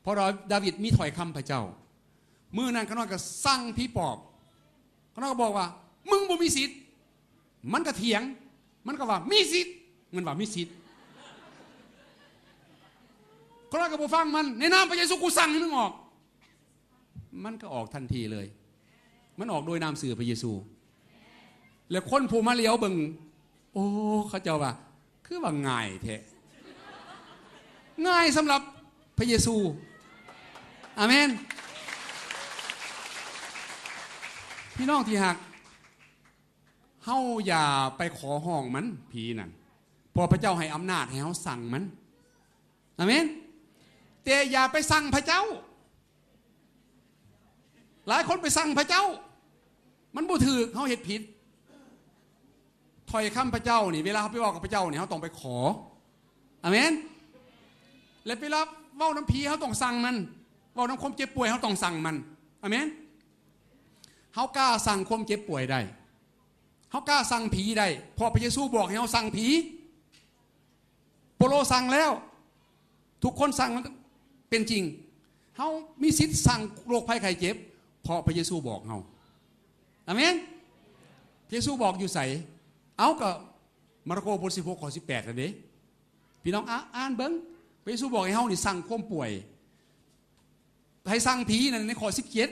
ເພາະວ່າດາວິດມີຖ້ອຍຄຳພະເຈົ້າ. ມື້ນັ້ນຂ້ານ້ອຍກໍສັ່ງຜີປອບ ຂ້ານ້ອຍກໍບອກວ່າ ມຶງບໍ່ມີສິດ. ມັນກໍຖຽງ ມັນກໍວ່າ ມີສິດ ມັນວ່າມີສິດ. ຂ້ານ້ອຍກໍບໍ່ຟັງມັນ ໃນນາມພະເຢຊູ ກູສັ່ງໃຫ້ມຶງອອກ. ມັນກໍອອກທັນທີເລີຍ ມັນອອກໂດຍນາມຊື່ພະເຢຊູ. ແລະ ຄົນຜູ້ມາຫຼຽວເບິ່ງ ໂອ້ ເຂົາເຈົ້າວ່າ ຄືວ່າງ່າຍແທ້ ງ່າຍສຳລັບພະເຢຊູ. ອາເມນ. ພີ່ນ້ອງທີ່ຮັກ ເຮົາຢ່າໄປຂໍຮ້ອງມັນ ຜີນັ້ນ ເພາະພະເຈົ້າໃຫ້ອຳນາດໃຫ້ເຮົາສັ່ງມັນ. ອາເມນ. ແຕ່ຢ່າໄປສັ່ງພະເຈົ້າ. ຫຼາຍຄົນໄປສັ່ງພະເຈົ້າ ມັນບໍ່ຖືກ ເຮົາເຮັດຜິດ. ຖ້ອຍຄຳພະເຈົ້ານີ້ ເວລາເຮົາໄປເວົ້າກັບພະເຈົ້ານີ້ ເຮົາຕ້ອງໄປຂໍ. ອາເມນ. ແລະ ເວລາເວົ້ານຳຜີ ເຮົາຕ້ອງສັ່ງມັນ ເວົ້ານຳຄວາມເຈັບປ່ວຍ ເຮົາຕ້ອງສັ່ງມັນ. ອາເມນ. ເຮົາກ້າສັ່ງຄວາມເຈັບປ່ວຍໄດ້ ເຮົາກ້າສັ່ງຜີໄດ້ ເພາະພະເຢຊູບອກໃຫ້ເຮົາສັ່ງຜີ. ເປາໂລສັ່ງແລ້ວ ທຸກຄົນສັ່ງ ມັນເປັນຈິງ. ເຮົາມີສິດສັ່ງໂລກໄພໄຂ້ເຈັບ ເພາະພະເຢຊູບອກເຮົາ. ອາເມນ. ພະເຢຊູບອກຢູ່ໃສ? ເອົ້າ ກໍມາລະໂກບົດສິບຫົກ ຂໍ້ສິບແປດ ນັ້ນເດ້. ພີ່ນ້ອງ ອ່າ ອ່ານເບິ່ງ ພະເຢຊູບອກໃຫ້ເຮົານີ້ສັ່ງຄວາມປ່ວຍ ໃຫ້ສັ່ງຜີນັ້ນໃນຂໍ້ສິບເຈັດ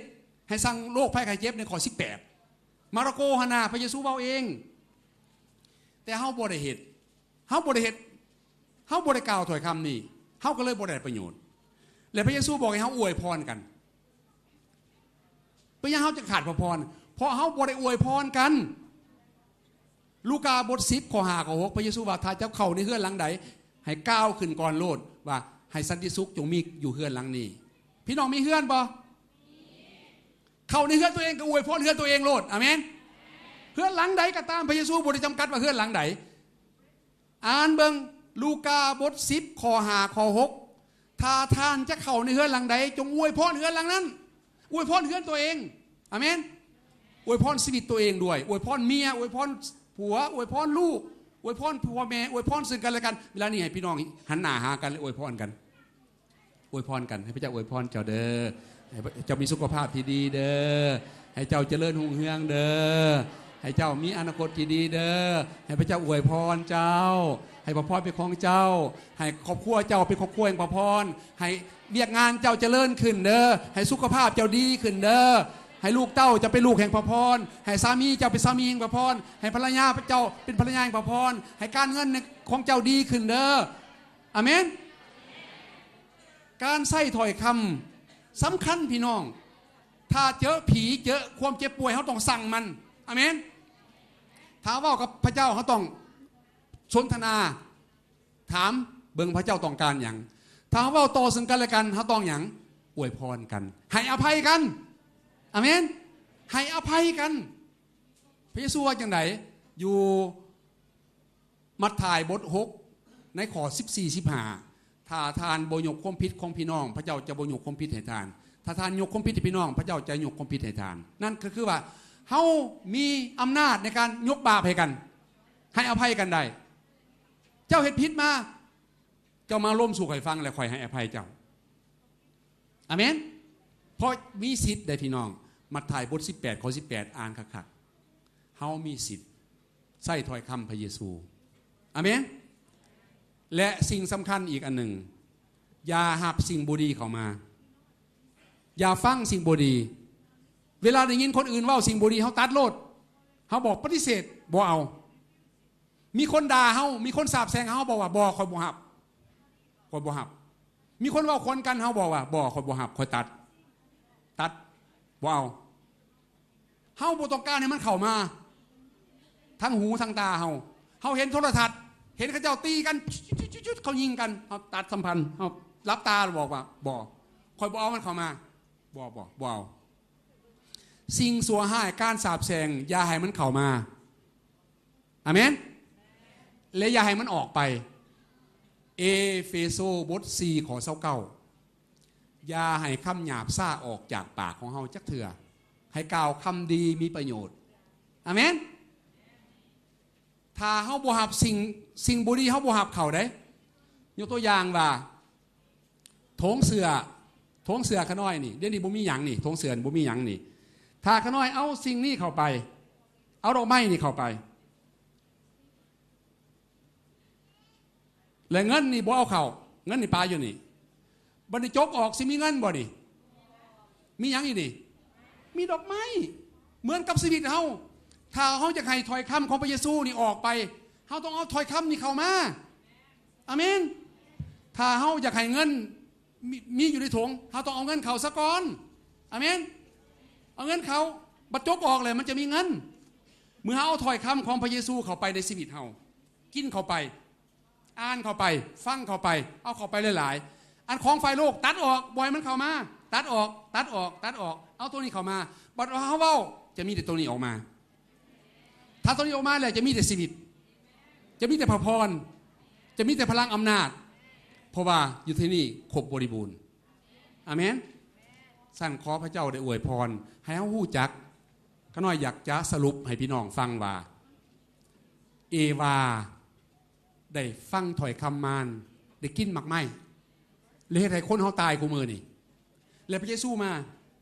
ໃຫ້ສັ່ງໂລກໄພໄຂ້ເຈັບໃນຂໍ້ສິບແປດ. ມາລະໂກຫັ້ນນະ ພະເຢຊູເວົ້າເອງ ແຕ່ເຮົາບໍ່ໄດ້ເຮັດ ເຮົາບໍ່ໄດ້ເຮັດ ເຮົາບໍ່ໄດ້ກ່າວຖ້ອຍຄຳນີ້ ເຮົາກໍເລີຍບໍ່ໄດ້ປະໂຫຍດ. ແລະ ພະເຢຊູບອກໃຫ້ເຮົາອວຍພອນກັນ. ເປັນຫຍັງເຮົາຈຶ່ງຂາດພະພອນ? ເພາະເຮົາບໍ່ໄດ້ອວຍພອນກັນ. ລູກາບົດສິບ ຂໍ້ຫ້າ ຂໍ້ຫົກ ພະເຢຊູວ່າ ຖ້າເຈົ້າເຂົ້າໃນເຮືອນຫຼັງໃດ ໃຫ້ກ່າວຂຶ້ນກ່ອນໂລດວ່າ ໃຫ້ສັນຕິສຸກຈົ່ງມີຢູ່ເຮືອນຫຼັງນີ້. ພີ່ນ້ອງມີເຮືອນບໍ່? ເຂົ້າໃນເຮືອນຕົວເອງກໍອວຍພອນເຮືອນຕົວເອງໂລດ. ອາເມນ. ເຮືອນຫຼັງໃດກໍຕາມ ພະເຢຊູບໍ່ໄດ້ຈຳກັດວ່າເຮືອນຫຼັງໃດ. ອ່ານເບິ່ງລູກາບົດສິບ ຂໍ້ຫ້າ ຂໍ້ຫົກ ຖ້າທ່ານຈະເຂົ້າໃນເຮືອນຫຼັງໃດ ຈົ່ງອວຍພອນເຮືອນຫຼັງນັ້ນ. ອວຍພອນເຮືອນຕົວເອງ. ອາເມນ. ອວຍພອນຊີວິດຕົວເອງດ້ວຍ. ອວຍພອນເມຍ, ອວຍພອນຜົວ, ອວຍພອນລູກ, ອວຍພອນພໍ່ແມ່, ອວຍພອນເຊິ່ງກັນແລະກັນ. ເວລານີ້ໃຫ້ພີ່ນ້ອງຫັນໜ້າຫາກັນ ແລະ ອວຍພອນກັນ. ອວຍພອນກັນ. ໃຫ້ພະເຈົ້າອວຍພອນເຈົ້າເດີ. ໃຫ້ເຈົ້າມີສຸຂະພາບທີ່ດີເດີ. ໃຫ້ເຈົ້າຈະເລີນຮຸ່ງເຮືອງເດີ. ໃຫ້ເຈົ້າມີອະນາຄົດທີ່ດີເດີ. ໃຫ້ພະເຈົ້າອວຍພອນເຈົ້າ. ໃຫ້ພະພອນເປັນຂອງເຈົ້າ. ໃຫ້ຄອບຄົວເຈົ້າເປັນຄອບຄົວແຫ່ງພະພອນ. ໃຫ້ວຽກງານເຈົ້າຈະເລີນຂຶ້ນເດີ. ໃຫ້ສຸຂະພາບເຈົ້າດີຂຶ້ນເດີ. ໃຫ້ລູກເຕົ້າເຈົ້າເປັນລູກແຫ່ງພະພອນ. ໃຫ້ສາມີເຈົ້າເປັນສາມີແຫ່ງພະພອນ. ໃຫ້ພັນລະຍາເຈົ້າເປັນພັນລະຍາແຫ່ງພະພອນ. ໃຫ້ການເງິນຂອງເຈົ້າດີຂຶ້ນເດີ. ອາເມນ. ການໃຊ້ຖ້ອຍຄຳສຳຄັນພີ່ນ້ອງ. ຖ້າເຈີຜີ, ເຈີຄວາມເຈັບປ່ວຍ, ເຮົາຕ້ອງສັ່ງມັນ. ອາເມນ. ຖ້າເວົ້າກັບພະເຈົ້າ, ເຮົາຕ້ອງສົນທະນາ, ຖາມເບິ່ງພະເຈົ້າຕ້ອງການຫຍັງ. ຖ້າເຮົາເວົ້າຕໍ່ເຊິ່ງກັນແລະກັນ, ເຮົາຕ້ອງຫຍັງ? ອວຍພອນກັນ, ໃຫ້ອະໄພກັນ. ອາເມນ. ໃຫ້ອະໄພກັນ. ພະເຢຊູວ່າຈັ່ງໃດ? ຢູ່ມັດທາຍບົດຫົກ ໃນຂໍ້ສິບສີ່ ສິບຫ້າ ຖ້າທ່ານບໍ່ຍົກຄວາມຜິດຂອງພີ່ນ້ອງ ພະເຈົ້າຈະບໍ່ຍົກຄວາມຜິດໃຫ້ທ່ານ. ຖ້າທ່ານຍົກຄວາມຜິດໃຫ້ພີ່ນ້ອງ ພະເຈົ້າຈະຍົກຄວາມຜິດໃຫ້ທ່ານ. ນັ້ນກໍຄືວ່າ ເຮົາມີອຳນາດໃນການຍົກບາບໃຫ້ກັນ, ໃຫ້ອະໄພກັນໄດ້. ເຈົ້າເຮັດຜິດມາ, ເຈົ້າມາລົມສູ່ຂ້ອຍຟັງ ແລ້ວຂ້ອຍໃຫ້ອະໄພເຈົ້າ. ອາເມນ. ເພາະມີສິດໄດ໋ພີ່ນ້ອງ. ມັດທາຍບົດສິບແປດ ຂໍ້ສິບແປດ ອ່ານຄັກໆ. ເຮົາມີສິດໃຊ້ຖ້ອຍຄຳພະເຢຊູ. ອາເມນ. ແລະ ສິ່ງສຳຄັນອີກອັນໜຶ່ງ, ຢ່າຮັບສິ່ງບໍ່ດີເຂົ້າມາ. ຢ່າຟັງສິ່ງບໍ່ດີ. ເວລາໄດ້ຍິນຄົນອື່ນເວົ້າສິ່ງບໍ່ດີ, ເຮົາຕັດໂລດ. ເຮົາບອກປະຕິເສດ, ບໍ່ເອົາ. ມີຄົນດ່າເຮົາ, ມີຄົນສາບແຊ່ງເຮົາ, ເຮົາບອກວ່າ ບໍ່, ຂ້ອຍບໍ່ຮັບ, ຂ້ອຍບໍ່ຮັບ. ມີຄົນເວົ້າຄວນກັນ, ເຮົາບອກວ່າ ບໍ່, ຂ້ອຍບໍ່ຮັບ, ຂ້ອຍຕັດ, ຕັດ, ບໍ່ເອົາ. ເຮົາບໍ່ຕ້ອງການໃຫ້ມັນເຂົ້າມາທາງຫູທາງຕາເຮົາ. ເຮົາເຫັນໂທລະທັດ, ເຫັນເຂົາເຈົ້າຕີກັນ, ຈຸດໆໆ ເຂົາຍິງກັນ, ເຮົາຕັດສຳພັນ, ເຮົາຫຼັບຕາແລ້ວບອກວ່າ ບໍ່, ຂ້ອຍບໍ່ເອົາມັນເຂົ້າມາ, ບໍ່, ບໍ່, ບໍ່ເອົາ. ສິ່ງຊົ່ວຮ້າຍ, ການສາບແຊ່ງ, ຢ່າໃຫ້ມັນເຂົ້າມາ. ອາເມນ. ແລະ ຢ່າໃຫ້ມັນອອກໄປ. ເອເຟໂຊ ບົດສີ່ ຂໍ້ຊາວເກົ້າ. ຢ່າໃຫ້ຄຳຫຍາບຊ້າອອກຈາກປາກຂອງເຮົາຈັກເທື່ອ. ໃຫ້ກ່າວຄຳດີມີປະໂຫຍດ. ອາເມນ. ຖ້າເຮົາບໍ່ຮັບສິ່ງ, ສິ່ງບໍ່ດີເຮົາບໍ່ຮັບເຂົ້າເດ້. ຍົກຕົວຢ່າງວ່າ ຖົງເສື້ອ, ຖົງເສື້ອຂະນ້ອຍນີ້, ດຽວນີ້ບໍ່ມີຫຍັງນີ້, ຖົງເສື້ອບໍ່ມີຫຍັງນີ້. ຖ້າຂະນ້ອຍເອົາສິ່ງນີ້ເຂົ້າໄປ, ເອົາດອກໄມ້ນີ້ເຂົ້າໄປ, ແລະ ເງິນນີ້ບໍ່ເອົາເຂົ້າ, ເງິນນີ້ປະຢູ່ນີ້. ບັດນີ້ຈົກອອກ, ຊິມີເງິນບໍ່ນີ້? ມີຫຍັງອີກນີ້? ມີດອກໄມ້. ເໝືອນກັບຊີວິດເຮົາ, ຖ້າເຮົາຢາກໃຫ້ຖ້ອຍຄຳຂອງພະເຢຊູນີ້ອອກໄປ, ເຮົາຕ້ອງເອົາຖ້ອຍຄຳນີ້ເຂົ້າມາ. ອາເມນ. ຖ້າເຮົາຢາກໃຫ້ເງິນມີ, ມີຢູ່ໃນຖົງ, ເຮົາຕ້ອງເອົາເງິນເຂົ້າຊະກ່ອນ. ອາເມນ. ເອົາເງິນເຂົ້າ, ບັດຈົກອອກແລ້ວມັນຈະມີເງິນ. ເມື່ອເຮົາເອົາຖ້ອຍຄຳຂອງພະເຢຊູເຂົ້າໄປໃນຊີວິດເຮົາ, ກິນເຂົ້າໄປ, ອ່ານເຂົ້າໄປ, ຟັງເຂົ້າໄປ, ເອົາເຂົ້າໄປຫຼາຍໆ. ອັນຂອງຝ່າຍໂລກຕັດອອກ, ບໍ່ໃຫ້ມັນເຂົ້າມາ. ຕັດອອກ, ຕັດອອກ, ຕັດອອກ. ເອົາໂຕນີ້ເຂົ້າມາ. ບັດວ່າເຮົາເວົ້າ, ຈະມີແຕ່ໂຕນີ້ອອກມາ. ຖ້າໂຕນີ້ອອກມາແລ້ວ ຈະມີແຕ່ຊີວິດ, ຈະມີແຕ່ພະພອນ, ຈະມີແຕ່ພະລັງອຳນາດ, ເພາະວ່າຢູ່ທີ່ນີ້ຄົບບໍລິບູນ. ອາເມນ. ຊັ້ນຂໍພະເຈົ້າໄດ້ອວຍພອນໃຫ້ເຮົາຮູ້ຈັກ. ຂ້ານ້ອຍຢາກຈະສະຫຼຸບໃຫ້ພີ່ນ້ອງຟັງວ່າ ເອວາໄດ້ຟັງຖ້ອຍຄຳມານ, ໄດ້ກິນໝາກໄມ້ ແລະ ເຮັດໃຫ້ຄົນເຮົາຕາຍຄູ່ມື້ນີ້. ແລະ ພະເຢຊູມາ,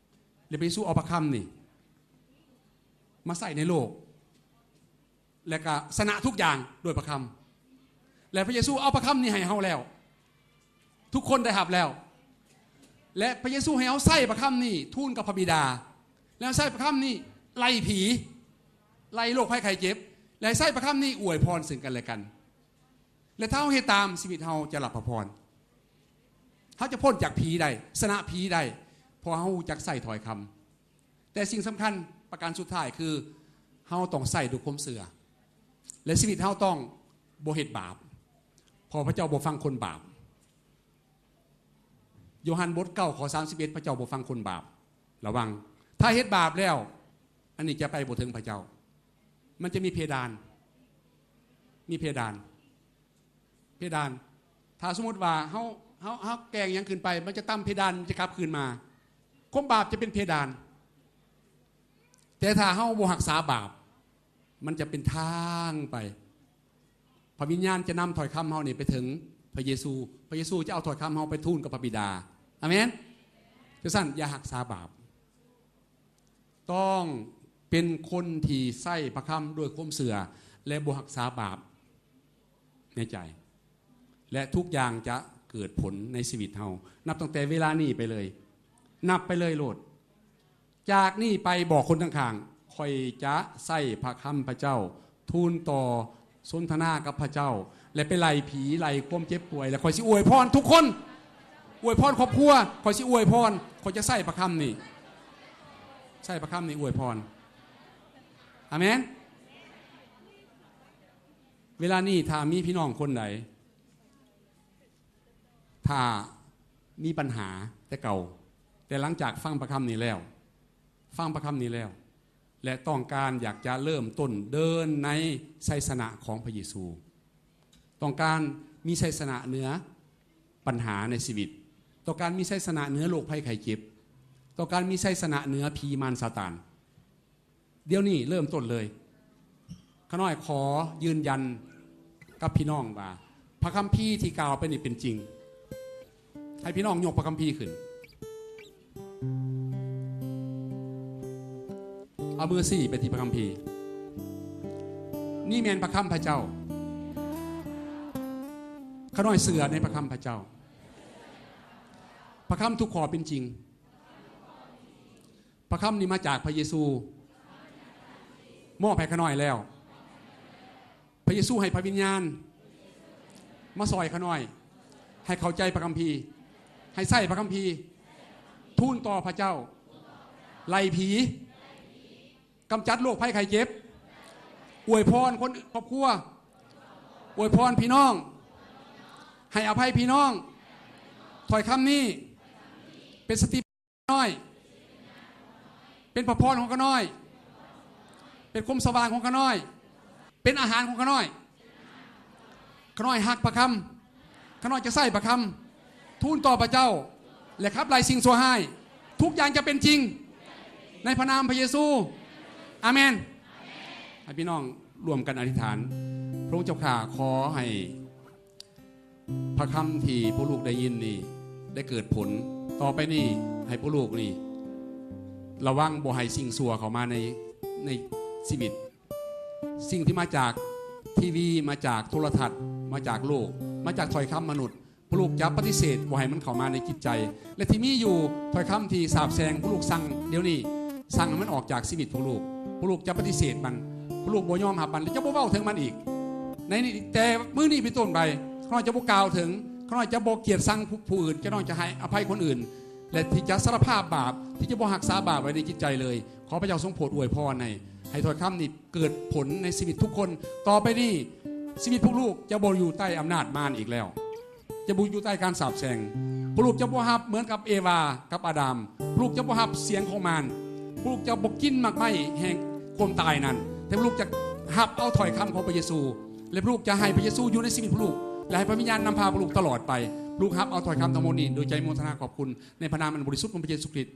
ແລະ ພະເຢຊູເອົາພະຄຳນີ້ມາໃຊ້ໃນໂລກ ແລະ ກະຊະນະທຸກຢ່າງດ້ວຍພະຄຳ. ແລະ ພະເຢຊູເອົາພະຄຳນີ້ໃຫ້ເຮົາແລ້ວ, ທຸກຄົນໄດ້ຮັບແລ້ວ. ແລະ ພະເຢຊູໃຫ້ເຮົາໃຊ້ພະຄຳນີ້ທູນກັບພະບິດາ, ແລ້ວໃຊ້ພະຄຳນີ້ໄລ່ຜີ, ໄລ່ໂລກໄພໄຂ້ເຈັບ, ແລະ ໃຊ້ພະຄຳນີ້ອວຍພອນເຊິ່ງກັນແລະກັນ. ແລະ ຖ້າເຮົາເຮັດຕາມ, ຊີວິດເຮົາຈະຮັບພະພອນ. ເຮົາຈະພົ້ນຈາກຜີໄດ້, ຊະນະຜີໄດ້, ເພາະເຮົາຮູ້ຈັກໃຊ້ຖ້ອຍຄຳ. ແຕ່ສິ່ງສຳຄັນປະການສຸດທ້າຍຄື ເຮົາຕ້ອງໃຊ້ດ້ວຍຄວາມເຊື່ອ ແລະ ຊີວິດເຮົາຕ້ອງບໍ່ເຮັດບາບ, ເພາະພະເຈົ້າບໍ່ຟັງຄົນບາບ. ໂຍຮັນບົດເກົ້າ ຂໍ້ສາມສິບເອັດ ພະເຈົ້າບໍ່ຟັງຄົນບາບ. ລະວັງ, ຖ້າເຮັດບາບແລ້ວ, ອັນນີ້ຈະໄປບໍ່ເຖິງພະເຈົ້າ. ມັນຈະມີເພດານ, ມີເພດານ. ເພດານ. ຖ້າສົມມຸດວ່າເຮົາ, ເຮົາ, ເຮົາແກ່ງຫຍັງຂຶ້ນໄປ, ມັນຈະຕ່ຳເພດານ, ມັນຈະກັບຄືນມາ. ຄວາມບາບຈະເປັນເພດານ. ແຕ່ຖ້າເຮົາບໍ່ຮັກສາບາບ, ມັນຈະເປັນທາງໄປ. ພະວິນຍານຈະນຳຖ້ອຍຄຳເຮົານີ້ໄປເຖິງພະເຢຊູ. ພະເຢຊູຈະເອົາຖ້ອຍຄຳເຮົາໄປທູນກັບພະບິດາ. ອາເມນ. ຈັ່ງຊັ້ນ, ຢ່າຮັກສາບາບ. ຕ້ອງເປັນຄົນທີ່ໃຊ້ພະຄຳດ້ວຍຄວາມເຊື່ອ ແລະ ບໍ່ຮັກສາບາບໃນໃຈ ແລະ ທຸກຢ່າງຈະເກີດຜົນໃນຊີວິດເຮົາ. ນັບຕັ້ງແຕ່ເວລານີ້ໄປເລີຍ, ນັບໄປເລີຍໂລດ. ຈາກນີ້ໄປບອກຄົນຂ້າງໆ, ຂ້ອຍຈະໃຊ້ພະຄຳພະເຈົ້າ ທູນຕໍ່ ສົນທະນາກັບພະເຈົ້າ ແລະ ໄປໄລ່ຜີ, ໄລ່ຄວາມເຈັບປ່ວຍ, ແລະ ຂ້ອຍຊິອວຍພອນທຸກຄົນ, ອວຍພອນຄອບຄົວ, ຂ້ອຍຊິອວຍພອນ, ຂ້ອຍຈະໃຊ້ພະຄຳນີ້, ໃຊ້ພະຄຳນີ້ອວຍພອນ. ອາເມນ. ເວລານີ້ຖ້າມີພີ່ນ້ອງຄົນໃດ ຖ້າມີບັນຫາແຕ່ເກົ່າ, ແຕ່ຫຼັງຈາກຟັງພະຄຳນີ້ແລ້ວ, ຟັງພະຄຳນີ້ແລ້ວ, ແລະ ຕ້ອງການຢາກຈະເລີ່ມຕົ້ນເດີນໃນໄຊຊະນະຂອງພະເຢຊູ. ຕ້ອງການມີໄຊຊະນະເໜືອບັນຫາໃນຊີວິດ. ຕ້ອງການມີໄຊຊະນະເໜືອໂລກໄພໄຂ້ເຈັບ. ຕ້ອງການມີໄຊຊະນະເໜືອຜີມານຊາຕານ. ດຽວນີ້ເລີ່ມຕົ້ນເລີຍ. ຂ້ານ້ອຍຂໍຢືນຢັນກັບພີ່ນ້ອງວ່າ ພະຄຳພີທີ່ກ່າວໄປນີ້ເປັນຈິງ. ໃຫ້ພີ່ນ້ອງຍົກພະຄຳພີຂຶ້ນ. ເອົາມືຊີ້ໄປທີ່ພະຄຳພີ. ນີ້ແມ່ນພະຄຳພະເຈົ້າ. ຂ້ານ້ອຍເຊື່ອໃນພະຄຳພະເຈົ້າ. ພະຄຳທຸກຂໍ້ເປັນຈິງ. ພະຄຳນີ້ມາຈາກພະເຢຊູ ມອບໃຫ້ຂ້ານ້ອຍແລ້ວ. ພະເຢຊູໃຫ້ພະວິນຍານມາຊ່ອຍຂ້ານ້ອຍ ໃຫ້ເຂົ້າໃຈພະຄຳພີ, ໃຫ້ໃຊ້ພະຄຳພີ, ທູນຕໍ່ພະເຈົ້າ, ໄລ່ຜີ, ກຳຈັດໂລກໄພໄຂ້ເຈັບ, ອວຍພອນຄົນຄອບຄົວ, ອວຍພອນພີ່ນ້ອງ, ໃຫ້ອະໄພພີ່ນ້ອງ. ຖ້ອຍຄຳນີ້ເປັນສະຕິ ຂ້ານ້ອຍ, ເປັນພະພອນຂອງຂ້ານ້ອຍ, ເປັນຄົມສະຫວ່າງຂອງຂ້ານ້ອຍ, ເປັນອາຫານຂອງຂ້ານ້ອຍ. ຂ້ານ້ອຍຮັກພະຄຳ, ຂ້ານ້ອຍຈະໃຊ້ພະຄຳ, ທູນຕໍ່ພະເຈົ້າ ແລະ ຂັບໄລ່ສິ່ງຊົ່ວຮ້າຍ. ທຸກຢ່າງຈະເປັນຈິງໃນພະນາມພະເຢຊູ. ອາເມນ. ໃຫ້ພີ່ນ້ອງຮ່ວມກັນອະທິຖານ. ພະອົງເຈົ້າຂ້າ ຂໍໃຫ້ ພະຄຳທີ່ພວກລູກໄດ້ຍິນນີ້ໄດ້ເກີດຜົນ. ຕໍ່ໄປນີ້ໃຫ້ພວກລູກນີ້ລະວັງບໍ່ໃຫ້ສິ່ງຊົ່ວເຂົ້າມາໃນ ໃນຊີວິດ. ສິ່ງທີ່ມາຈາກທີວີ, ມາຈາກໂທລະທັດ, ມາຈາກໂລກ, ມາຈາກຖ້ອຍຄຳມະນຸດ, ພວກລູກຈະປະຕິເສດບໍ່ໃຫ້ມັນເຂົ້າມາໃນຈິດໃຈ. ແລະ ທີ່ມີຢູ່ ຖ້ອຍຄຳທີ່ສາບແຊ່ງ, ພວກລູກສັ່ງດຽວນີ້, ສັ່ງໃຫ້ມັນອອກຈາກຊີວິດພວກລູກ. ພວກລູກຈະປະຕິເສດມັນ, ພວກລູກບໍ່ຍອມຮັບມັນ ແລະ ຈະບໍ່ເວົ້າເຖິງມັນອີກ. ໃນນີ້ ແຕ່ມື້ນີ້ເປັນຕົ້ນໄປ, ຂ້ານ້ອຍຈະບໍ່ກ່າວເຖິງ, ຂ້ານ້ອຍຈະບໍ່ກຽດຊັງຜູ້ ຜູ້ອື່ນ, ຂ້ານ້ອຍຈະໃຫ້ອະໄພຄົນອື່ນ ແລະ ທີ່ຈະສາລະພາບບາບ, ທີ່ຈະບໍ່ຮັກສາບາບໄວ້ໃນຈິດໃຈເລີຍ. ຂໍພະເຈົ້າຊົງໂປດອວຍພອນໃຫ້, ໃຫ້ຖ້ອຍຄຳນີ້ເກີດຜົນໃນຊີວິດທຸກຄົນ. ຕໍ່ໄປນີ້ຊີວິດພວກລູກຈະບໍ່ຢູ່ໃຕ້ອຳນາດມານອີກແລ້ວ. ຈະບໍ່ຢູ່ໃຕ້ການສາບແຊ່ງ. ພວກລູກຈະບໍ່ຮັບເໝືອນກັບເອວາກັບອາດາມ. ພວກລູກຈະບໍ່ຮັບສຽງຂອງມານ. ພວກລູກຈະບໍ່ກິນໝາກໄມ້ແຫ່ງຄວາມຕາຍນັ້ນ, ແຕ່ພວກລູກຈະຮັບເອົາຖ້ອຍຄຳຂອງພະເຢຊູ ແລະ ພວກລູກຈະໃຫ້ພະເຢຊູຢູ່ໃນຊີວິດພວກລູກ ແລະ ໃຫ້ພະວິນຍານນຳພາພວກລູກຕະຫຼອດໄປ. ພວກລູກຮັບເອົາຖ້ອຍຄຳທັງໝົດນີ້ໂດຍໃຈໂມທະນາຂອບຄຸນ ໃນພະນາມອັນບໍລິສຸດຂອງພະເຢຊູຄຣິດ.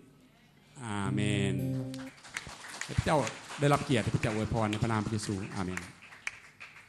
ອາເມນ. ໃຫ້ພະເຈົ້າໄດ້ຮັບກຽດ, ໃຫ້ພະເຈົ້າອວຍພອນໃນພະນາມພະເຢຊູ. ອາເມນ.